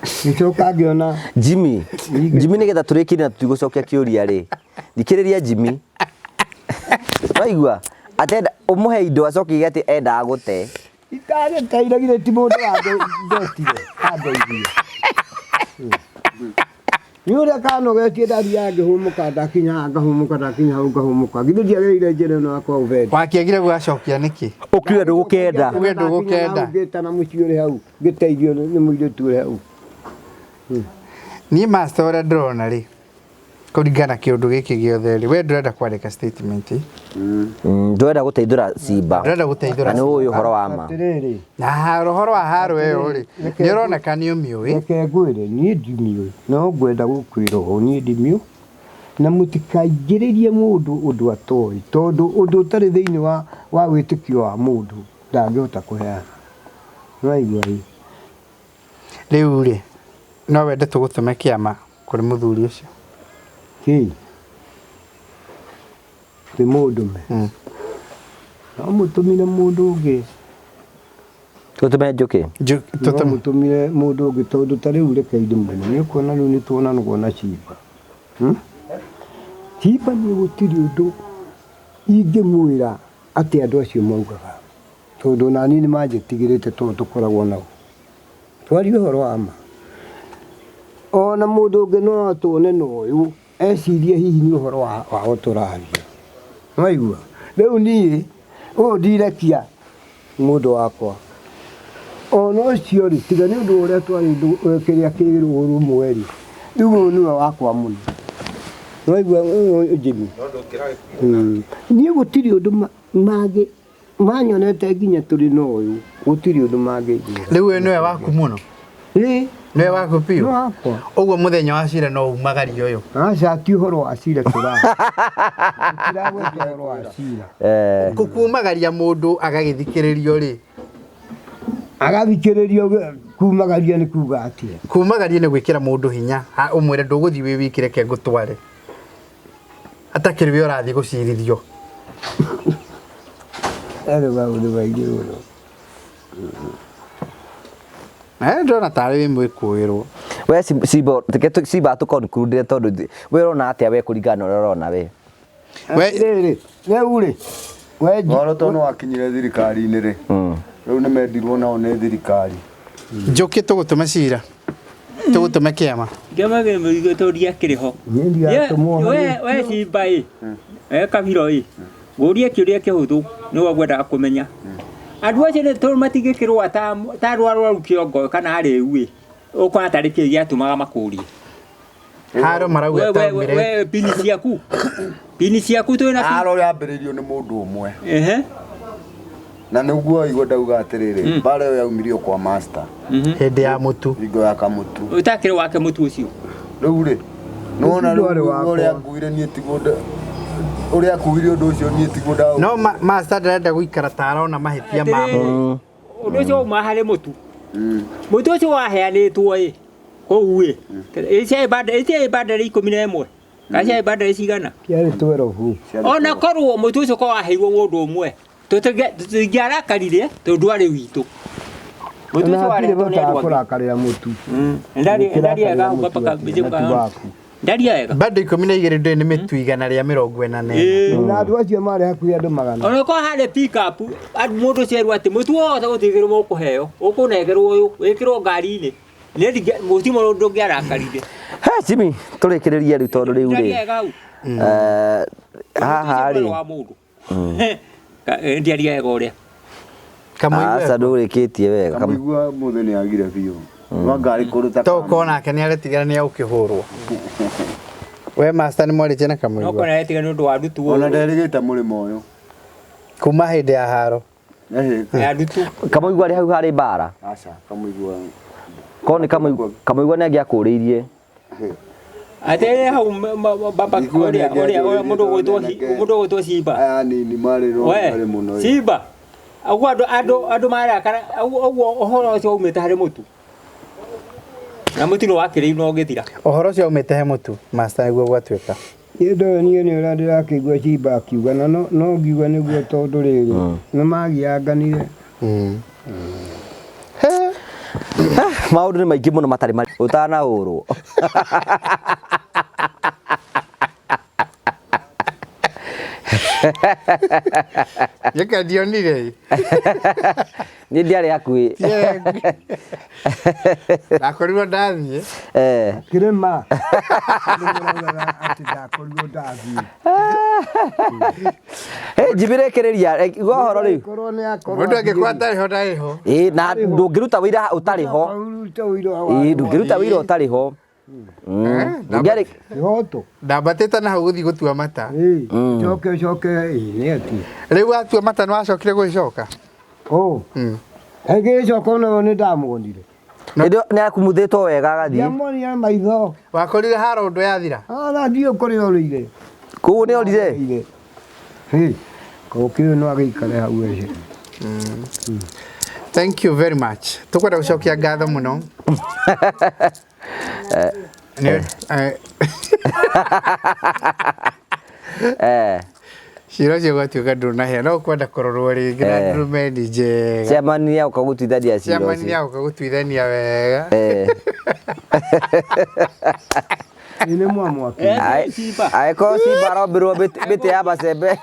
Ngĩcoka ngĩona Jimmy Jimmy nĩgetha tũrĩkie na tũtigũcokia kĩũria rĩ thikĩrĩria Jimmy waigua atenda ũmũhe indo acoke ige atĩ endaga gũte. Itagĩteire githĩ ti mũndũ wandetire andeithie. Nĩ ũrĩa kanogetie ndathiaga ngĩhũmũka ndakinya haha ngahũmũka ndakinya hau ngahũmũka githĩ ndiagereire njĩra ĩno ya kwa Ubendi. Wakĩagire gũgacokia nĩkĩ? Ũkiuga ndũgũkenda. Uge ndũgũkenda. Ngĩtana mũciĩ ũrĩ hau ngĩteithio nĩ mũirĩtu ũrĩ hau. Niĩ master ũrĩa ndĩrona rĩ kũringana kĩũndũ gĩkĩ gĩothe rĩ we ndũrenda kwandĩka statement. Ndũrenda gũteithũra Simba. Ndũrenda gũteithũra Na nĩ ũĩ ũhoro wa ma. Atĩrĩrĩ. Na ũhoro wa haro ĩyo rĩ nĩ ũroneka nĩ ũmĩũĩ. Reke ngwĩre niĩ ndimiũĩ no ngwenda gũkwĩra ũũ niĩ ndimiũĩ na mũtikaingĩrĩrie mũndũ ũndũ atoĩ tondũ ũndũ ũtarĩ thĩinĩ wa wĩtĩkio wa mũndũ ndangĩhota kũheana. Nĩwaigua ĩ? Rĩu rĩ no wende tũgũtũme kĩama kũrĩ mũthuri ũcio? Kĩ? Nĩ mũndũme? No mũtũmire mũndũ ũngĩ. Tũtũme njũkĩ? No mũtũmire mũndũ ũngĩ tondũ ta rĩu reke ndĩmwĩre nĩ ũkuona rĩu nĩ tuonanagwo na Simba. Simba nĩ gũtirĩ ũndũ Ingĩmwĩra atĩ andũ acio maugaga, tondũ ona niĩ nĩ manjĩtigĩrĩte tondũ tũkoragwo nao. Twarie ũhoro wa ma. Ona mũndũ ũngĩ no atũone na ũyũ, ecirie hihi nĩ ũhoro wao tũraria. Nĩwaigua? Rĩu niĩ, ũyũ ndirekia mũndũ wakwa. Ona ũcio rĩ, tiga nĩ ũndũ wa ũrĩa twarĩ kĩrĩa kĩ ũrũmwe rĩ, rĩu ũyũ nĩwe wakwa mũno. Nĩwaigua Jimmy? Niĩ gũtirĩ ũndũ mangĩ manyonete nginya tũrĩ na ũyũ, gũtirĩ ũndũ mangĩnjĩra. Rĩu ũyũ nĩwe waku mũno? Ĩĩ. Nĩwe waku biũ? Nĩ wakwa. Ũguo mũthenya wa cira no umagarie ũyũ? Aca, ti ũhoro wa cira tũraria. Tũtiragweta ũhoro wa cira. Kumagaria mũndũ agagĩthikĩrĩrio rĩ? Agathikĩrĩrio kumagaria nĩ kuga atĩa? Kumagaria nĩ gwĩkĩra mũndũ hinya, ũmwĩre ndũgũthiĩ wĩ wiki reke ngũtware. Atakĩrĩ we ũrathiĩ gũcirithio. Arĩ maũndũ maingĩ mũno. Ndĩrona tarĩ wĩ mwĩkũĩrwo. We Simba, reke Simba atũ conclude tondũ we ũrona atĩa we kũringana na ũrĩa ũrona we? We Rĩrĩ, rĩu rĩ, we Ũhoro tondũ nĩwakinyire thirikari-inĩ rĩ, rĩu nĩmendirwo nao nĩ thirikari. Njũkĩ tũgũtũme cira. Tũgũtũme kĩama. Kĩama kĩ mũrigo tondũ ndiakĩrĩ ho. Niĩ ndiratũmwo We we Simba ĩ, we Kabiro ĩ, ngũrie kĩũria kĩhũthũ nĩguo ngwendaga kũmenya. Andũ acio nĩ tondũ matingĩkĩrũa ta ta andũ arwaru kĩongo kana arĩu ĩ, ũkona tarĩ kĩĩ gĩatũmaga makũrie. Haro marauga We, we, we, taumire. we, pini ciaku. Pini ciaku twĩ na Haro yambĩrĩirio nĩ mũndũ ũmwe. Ehe. Na nĩguo igua ndauga atĩrĩrĩ, mbara ĩyo yaumirio kwa master. Hĩndĩ ya mũtu. Hingo ya kamũtu. Ũtakĩrĩ wake mũtu ũcio. Rĩu rĩ, nĩwona Mũtu ndwarĩ rĩu wakwa. ũrĩa nguire niĩ tiguo ũrĩa akuire ũndũ ũcio niĩ tiguo ndaũ. No master ndarenda gũikara ta arona mahĩtia ma mũndũ. Ũndũ ũcio wauma harĩ mũtu. Mũtu ũcio waheanĩtwo ĩ, kũu ĩ. Ĩ bandari 11. Kana ciarĩ bandari cigana? Ciarĩ twerobu. Ona korwo mũtu ũcio korwo waheirwo mũndũ ũmwe, tũtingĩarakarire tondũ ndwarĩ witũ. Mũtu Na ũcio hatirĩ warehetwo nĩ bata wa andũ angĩ. kũrakarĩra mũtu. Ndaria wega hau Mũtu mpaka mũtu waku. Ndaria wega. Bado 12 ndũĩ nĩ mĩtu 144. Na andũ acio marĩ hakuhĩ andũ magana. Ona korwo harĩ pick up, mũndũ ũcio erwo atĩ mũtu wothe gũtigĩrwo ũkũheo, ũkũnengerwo ũyũ, wĩkĩrwo ngari-inĩ. Nĩ mũtu mũndũ ndũngĩarakarire. He Jimmy, tũrĩkĩrĩrie rĩu tondũ rĩu rĩ. Ndaria wega hau. Haha rĩ. Wa mũndũ. Ndiaria wega ũrĩa. Aca ndũrĩkĩtie wega. Kamũigua mũthĩ nĩ agire biũ. No ngari kũndũ ta To ko nake nĩ aretigĩra nĩ egũkĩhũrwo. We master nĩ mwarĩtie na No Kamũigua. kona aretigĩra nĩ ũndũ wa ndutu. Ona nderĩgĩte mũrĩmo ũyũ. Kuma hĩndĩ ya haro. Ya ndutu. Kamũigua arĩ hau harĩ mbara. Aca, Kamũigua. Korwo nĩ Kamũigua nĩ angĩakũrĩirie. Atĩrĩ hau baba ũrĩa ũrĩa mũndũ ũgwĩtwo mũndũ ũgwĩtwo Simba. Aya nini marĩ no marĩ mũno. Simba. Ũguo andũ andũ andũ marakara ũguo ũhoro ũcio umĩte harĩ mũtu. Na mũtu nĩ wakĩrĩirwo na ũgĩthira. Ũhoro ũcio umĩte he mũtu, master nĩguo gwatuĩka. Niĩ ndoĩ niĩ nĩ ũrĩa ndĩrakĩigua Simba akiuga na no ngiuga nĩguo tondũ rĩrĩ nĩ magianganire. Maũndũ nĩ maingĩ mũno matarĩ marĩ ũtanahũrwo. Gĩka ndionire. Niĩ ndiarĩ hakuhĩ. Ndakorirwo ndathiĩ. Kĩrĩma. Nĩmũraugaga atĩ ndakorirwo ndathiĩ. Hey, Jimmy rĩkĩrĩria, igua ũhoro rĩu. Korwo nĩ akorwo Mũndũ angĩkorwo atarĩ ho ndarĩ ho. Ĩĩ, na ndũngĩruta wĩra ũtarĩ ho. Ũruta wĩra wa Ĩĩ, ndũngĩruta wĩra ũtarĩ ho. Ndũngĩarĩ Kĩhoto. Ndambatĩte na hau gũthiĩ gũtua mata. Ĩĩ, coke coke ĩĩ nĩ atĩ. Rĩu watua mata nĩ wacokire gũgĩcoka? Ũ. Ĩgĩcoka ona nĩ ndamuonire. Hĩndĩ ĩyo nĩ akumuthĩtwo wega agathiĩ. Ndiamuonire na maitho. Wakorire haro ũndũ yathira? Ona ndiũ kũrĩa ũrĩire. Kũu nĩ orire? Hĩ, kũkĩ no agĩikare hau ece. Thank you very much. Tũkwenda gũcokia ngatho mũno. Cira ũcio gwatuĩka ndũnahĩa no ũkwenda kũrorwo rĩngĩ na ndurumeni njega. Chairman nĩ agũka gũtuithania cira Chairman ũcio. nĩ agũka gũtuithania wega. Nĩ mwamwaki. Simba. Angĩkorwo Simba arombirwo mĩtĩ ya macembe.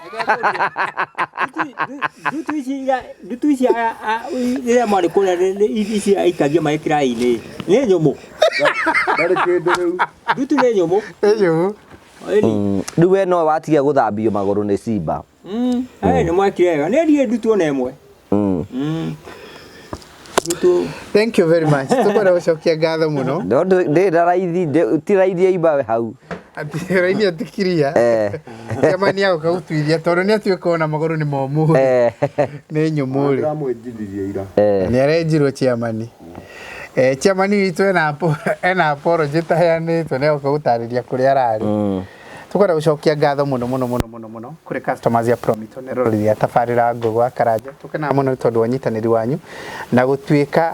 Ndutu ici ndutu ici rĩrĩa mwarĩ kũrĩa ici aikagia maĩ kĩraĩ-inĩ nĩ nyũmũ. Ndarĩ kĩndũ rĩu. Ndutu nĩ nyũmũ. Nĩ nyũmũ. Rĩu we no watiga gũthambio magũrũ nĩ Simba. Nĩ mwekire wega. Nĩ ndiĩ ndutu ona ĩmwe. Ndutu. Thank you very much. Tũkwenda gũcokia ngatho mũno. No ndĩ na raithi, ti raithi aimba hau. Atĩ raithi atikiria. Kĩamani agũka gũtuithia tondũ nĩ atuĩka ona magũrũ nĩ momũ. Nĩ nyũmũ rĩ. Ndĩramwenjithirie ira. Nĩ arenjirwo chairman. Chairman witũ ena apology ĩtaheanĩtwo nĩ agũka gũtarĩria kũrĩa ararĩ. Tũkwenda gũcokia ngatho mũno mũno mũno mũno mũno kũrĩ customers ya Promito nĩ rori ya tabarĩra Ngũgũ wa Karanja. Tũkenaga mũno nĩ tondũ wa ũnyitanĩri wanyu na gũtuĩka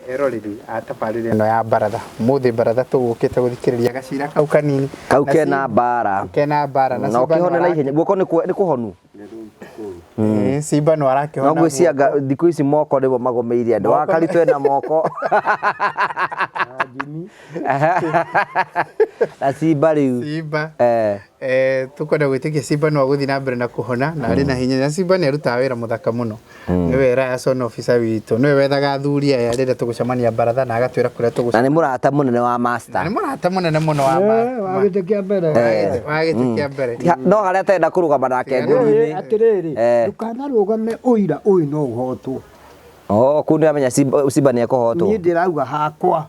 eroreri a tabarĩra ĩno ya baratha. Ũmũthĩ baratha tũgũkĩte gũthikĩrĩria gacira kau kanini. Kau kena mbara. Kena mbara. Na ũkĩhone na ihenya. Guoko nĩ kũhonu. Simba no arakĩhona. No ngwĩciria thikũ ici moko nĩmo magũmĩire andũ. Wakaritũ ena moko. Na Simba rĩu. Simba. Tũkwenda gwĩtĩkia Simba no agũthiĩ na mbere na kũhona na arĩ na hinya. Na Simba nĩ arutaga wĩra mũthaka mũno. Nĩwe liaison officer witũ. Nĩwe wethaga athuri aya rĩrĩa tũgũcemania baratha na agatwĩra kũrĩa tũgũcemania. Na nĩ mũrata mũnene wa master. Na nĩ mũrata mũnene mũno wa master. Wa gĩtĩ kĩa mbere. Wa gĩtĩ kĩa mbere. No harĩa atarenda kũrũgama nake ngũri-inĩ. Atĩrĩrĩ, ndũkanarũgame ũira ũyũ no ũhotwo. Oh, kũu nĩ amenya Simba nĩ ekũhotwo. Niĩ ndĩrauga hakwa.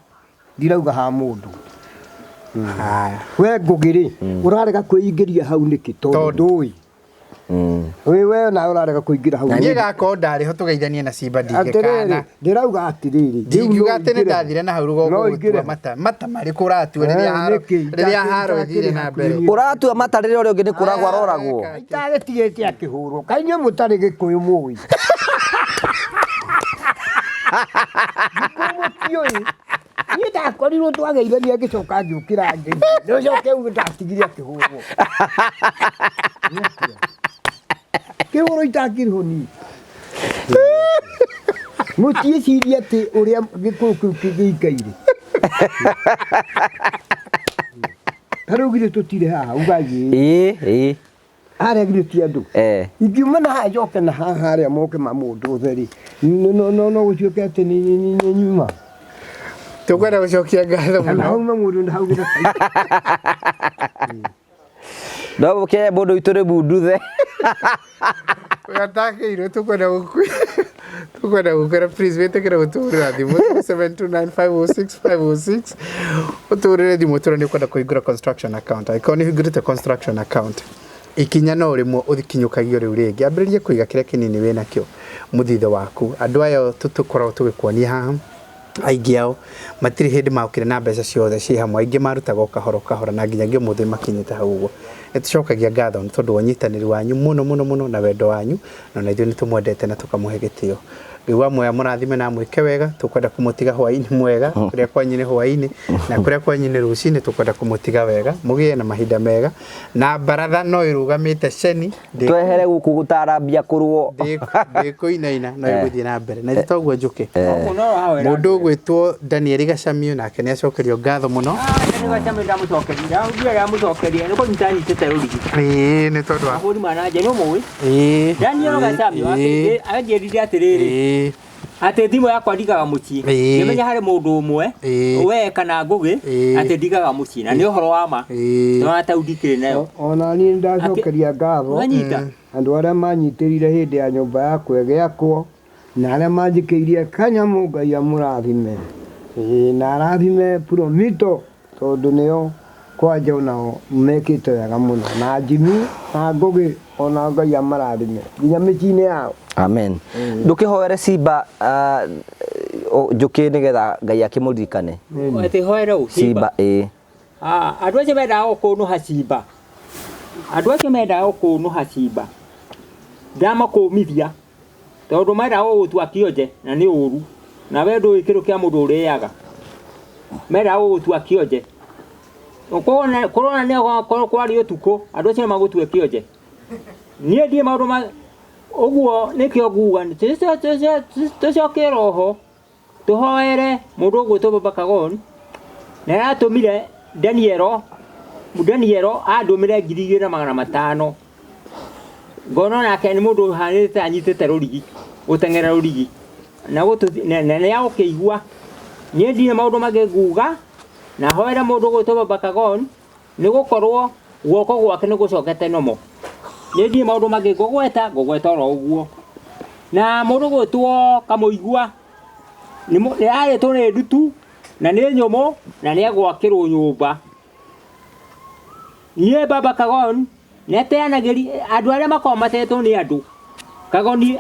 Ndirauga ha mũndũ. We Ngũgĩ rĩ, ũrarega kwĩingĩria hau nĩkĩ tondũ ndũĩ. We nawe ũrarega kũingĩra hau. Niĩ gakorwo ndarĩ ho tũgeithanie na Simba ndingĩkana. Ndĩrauga atĩrĩrĩ. Ndingiuga atĩ nĩ ndathire na hau rũgongo gũtua mata. Mata marĩkũ ũratua rĩrĩa haro ĩthire na mbere. Ũratua mata rĩrĩa ũrĩa ũngĩ nĩ kũragwo aroragwo. Itarĩtigĩte akĩhũrwo. Kaĩ inyuĩ mũtarĩ Gĩkũyũ mũĩ. Gĩkũyũ mũtiũĩ. Niĩ ndakorirwo twageithania ngĩcoka ngĩũkĩra ngĩthiĩ. Nĩũcoke uge ndatigire akĩhũrwo. Kĩhũrwo itakĩrĩho niĩ. Mũtiĩcirie atĩ ũrĩa Gĩkũyũ kĩu kĩngĩikaire. Ta rĩu githĩ tũtirĩ haha uga ĩĩ. Ĩĩ. Harĩa githĩ ti andũ. Ingiuma na haha njoke na haha harĩa moke mamũndũthe rĩ. No gũtuĩke atĩ nĩ nyuma. Tũkwenda gũcokia ngatho mũno. Hau mũndũ na hau gĩthaka. No mũkĩhe mũndũ witũ nĩ munduthe. Ũgatakĩirwo tũkwenda gũkwĩra please wĩtĩkĩre gũtũhũrĩra thimũ 0729506506 ũtũhũrĩre thimũ ũtwĩre nĩ ũkwenda kũhingũra construction account. Angĩkorwo nĩ ũhingũrĩte construction account ikinya no rĩmwe ũkinyũkagio rĩu rĩngĩ ambĩrĩria kũiga kĩrĩa kĩnini wĩnakĩo mũthithũ waku. Andũ aya tũkoragwo tũgĩkuonia haha aingĩ ao matirĩ hĩndĩ makire na mbeca ciothe ciĩ hamwe, aingĩ marutaga o kahora kahora na nginyagia ũmũthĩ makinyĩte hau ũguo. Nĩ tũcokagia ngatho nĩ tondũ wa ũnyitanĩri wanyu mũno mũno mũno na wendo wanyu, na ona ithuĩ nĩ tũmwendete na tũkamũhe gĩtĩo. Ngai wa muoyo amũrathime na amwĩke wega. Tũkwenda kũmũtiga hwaĩ-inĩ mwega, kũrĩa kwanyu nĩ hwaĩ-inĩ na kũrĩa kwanyu nĩ rũcinĩ, tũkwenda kũmũtiga wega, mũgĩe na mahinda mega. Na baratha no ĩrũgamĩte ceni twehere gũkũ gũtarambia kũrũo ndĩkũinaina no ĩgũthiĩ na mbere na toguo njũke. Mũndũ ũgwĩtwo Daniel Gacamio nake nĩ acokerio ngatho mũno. Ĩĩ nĩ tondũ wa ahũri manaja nĩ ũmũĩ Daniel Gacamio anjĩrire atĩrĩrĩ atĩ thimũ yakwa ndigaga mũciĩ ngĩmenya harĩ mũndũ ũmwe we kana Ngũgĩ atĩ ndigaga mũciĩ na nĩ ũhoro wa ma no ta ndikĩrĩ nayo. Ona niĩ ndacokeria ngatho andũ arĩa manyitĩrire hĩndĩ ya nyũmba yakwa ĩgĩakwo na arĩa manjĩkĩirie kanyamũ Ngai amũrathime na arathime Promito tondũ nĩo kwanja onao mekĩte wega mũno na Jimmy na Ngũgĩ ona Ngai amarathime nginya mĩciĩ-inĩ yao. Amen. Ndũkĩhoere Simba njũkĩ nĩgetha Ngai akĩmũririkane. Atĩ hoere ũ Simba? Ĩĩ. Andũ acio mendaga gũkũnũha Simba. Andũ acio mendaga gũkũnũha Simba. Ndamakũmithia tondũ mendaga gũgũtua kĩonje na nĩ ũru. Na we ndũĩ kĩndũ kĩa mũndũ ũrĩaga. Mendaga gũgũtua kĩonje. Kũrona nĩ kwarĩ ũtukũ andũ acio nĩmagũtue kĩonje. Niĩ ndiĩ maũndũ ma ũguo nĩkĩo nguga tũcoke roho tũhoere mũndũ ũgwĩtwo Baba Kagoni na aratũmire Danielo Daniel andũmĩre 2500 ngona nake nĩ mũndũ ũhanĩte anyitĩte rũrigi gũteng'era rũrigi na na nĩ agũkĩigua. Niĩ ndirĩ maũndũ mangĩ nguga na hoere mũndũ ũgwĩtwo Baba Kagon nĩ gũkorwo guoko gwake nĩ gũcokete nomo. Niĩ ndirĩ maũndũ mangĩ ngũgweta, ngũgweta oro ũguo. Na mũndũ ũgwĩtwo Kamũigua nĩ arĩtwo nĩ ndutu na nĩ nyũmũ na nĩ egwakĩrwo nyũmba. Niĩ Baba Kagon nĩ ateanagĩria andũ arĩa makoragwo matetwo nĩ andũ. Kagoni,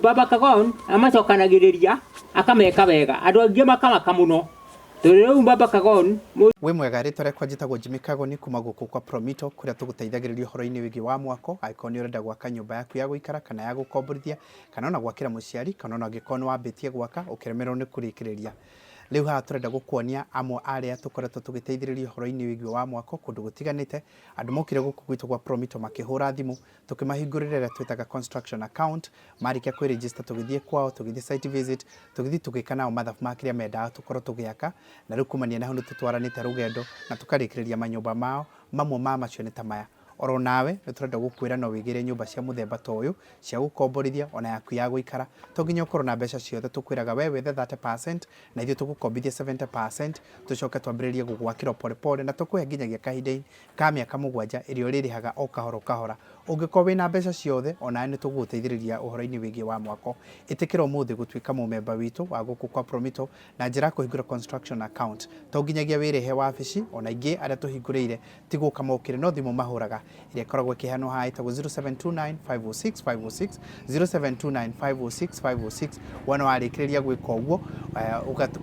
Baba Kagon amacokanagĩrĩria akameka wega. Andũ aingĩ makamaka mũno. Tondũ rĩu Baba Kagon Wĩ mwega, rĩtwa rĩakwa njĩtagwo Jimmy Kagoni kuma gũkũ kwa Promito kũrĩa tũgũteithagĩrĩria ũhoro-inĩ wĩgiĩ wa mwako, angĩkorwo nĩ ũrenda gwaka nyũmba yaku ya gũikara kana ya gũkomborithia, kana ona gwakĩra mũciari, kana ona angĩkorwo nĩ wambĩtie gwaka ũkĩremererwo nĩ kũrĩkĩrĩria. Rĩu haha tũrenda gũkuonia amwe a arĩa tũkoretwo tũgĩteithĩrĩria ũhoro-inĩ wĩgiĩ wa mwako kũndũ gũtiganĩte. Andũ mokire gũkũ gwitũ gwa Promito makĩhũra thimũ, tũkĩmahingũrĩra ĩrĩa twĩtaga construction account. Marĩkia kwĩ register tũgĩthiĩ kwao, tũgĩthiĩ site visit, tũgĩthiĩ tũgĩka nao mathabu ma kĩrĩa mendaga tũkorwo tũgĩaka, na rĩu kumania na hau nĩ tũtwaranĩte rũgendo na tũkarĩkĩrĩria manyũmba mao. Mamwe ma macio nĩ ta maya. Oro nawe nĩ tũrenda gũkwĩra no wĩgĩre nyũmba cia mũthemba ta ũyũ cia gũkomborithia ona yaku ya gũikara. To nginya ũkorwo na mbeca ciothe, tũkwĩraga we wethe 30% na ithuĩ tũgũkombithie 70% tũcoke twambĩrĩrie gũgwakĩra o pole pole na tũkũhe nginyagia kahinda ka mĩaka mũgwanja ĩrĩa ũrĩrĩhaga o kahora o kahora. Ũngĩkorwo wĩna mbeca ciothe onawe nĩ tũgũgũteithĩrĩria ũhoro-inĩ wĩgiĩ wa mwako. Ĩtĩkĩra ũmũthĩ gũtuĩka mũmemba witũ wa gũkũ kwa Promito na njĩra ya kũhingũra construction account. To nginyagia wĩrĩhe wabici, ona aingĩ arĩa tũhingũrĩire ti gũka mokire no thimũ mahũraga ĩrĩa ĩkoragwo ĩkĩheanwo haha ĩtagwo 0729 506 506, 0729 506 506. Wona warĩkĩrĩria gwĩka ũguo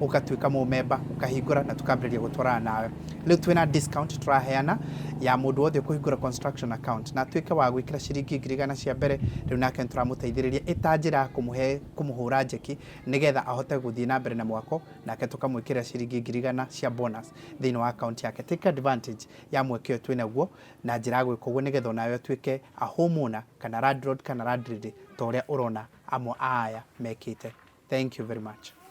ũgatuĩka mũmemba, ũkahingũra na tũkambĩrĩria gũtwarana nawe. Rĩu twĩna discount tũraheana ya mũndũ wothe ũkũhingũra construction account na atuĩke wa gwĩkĩra ciringi 100,000 cia mbere. Rĩu nake nĩtũramũteithĩrĩria ĩta njĩra ya kũmũhe kũmũhũra njeki nĩgetha ahote gũthiĩ na mbere na mwako, nake tũkamwĩkĩrĩra ciringi 100,000 cia bonus thĩinĩ wa account yake. Take advantage ya mweke ũyũ twĩnaguo na njĩra ya gwĩka ũguo nĩgetha onawe ũtuĩke a homeowner kana landlord kana landlady ta ũrĩa ũrona amwe a aya mekĩte. Thank you very much.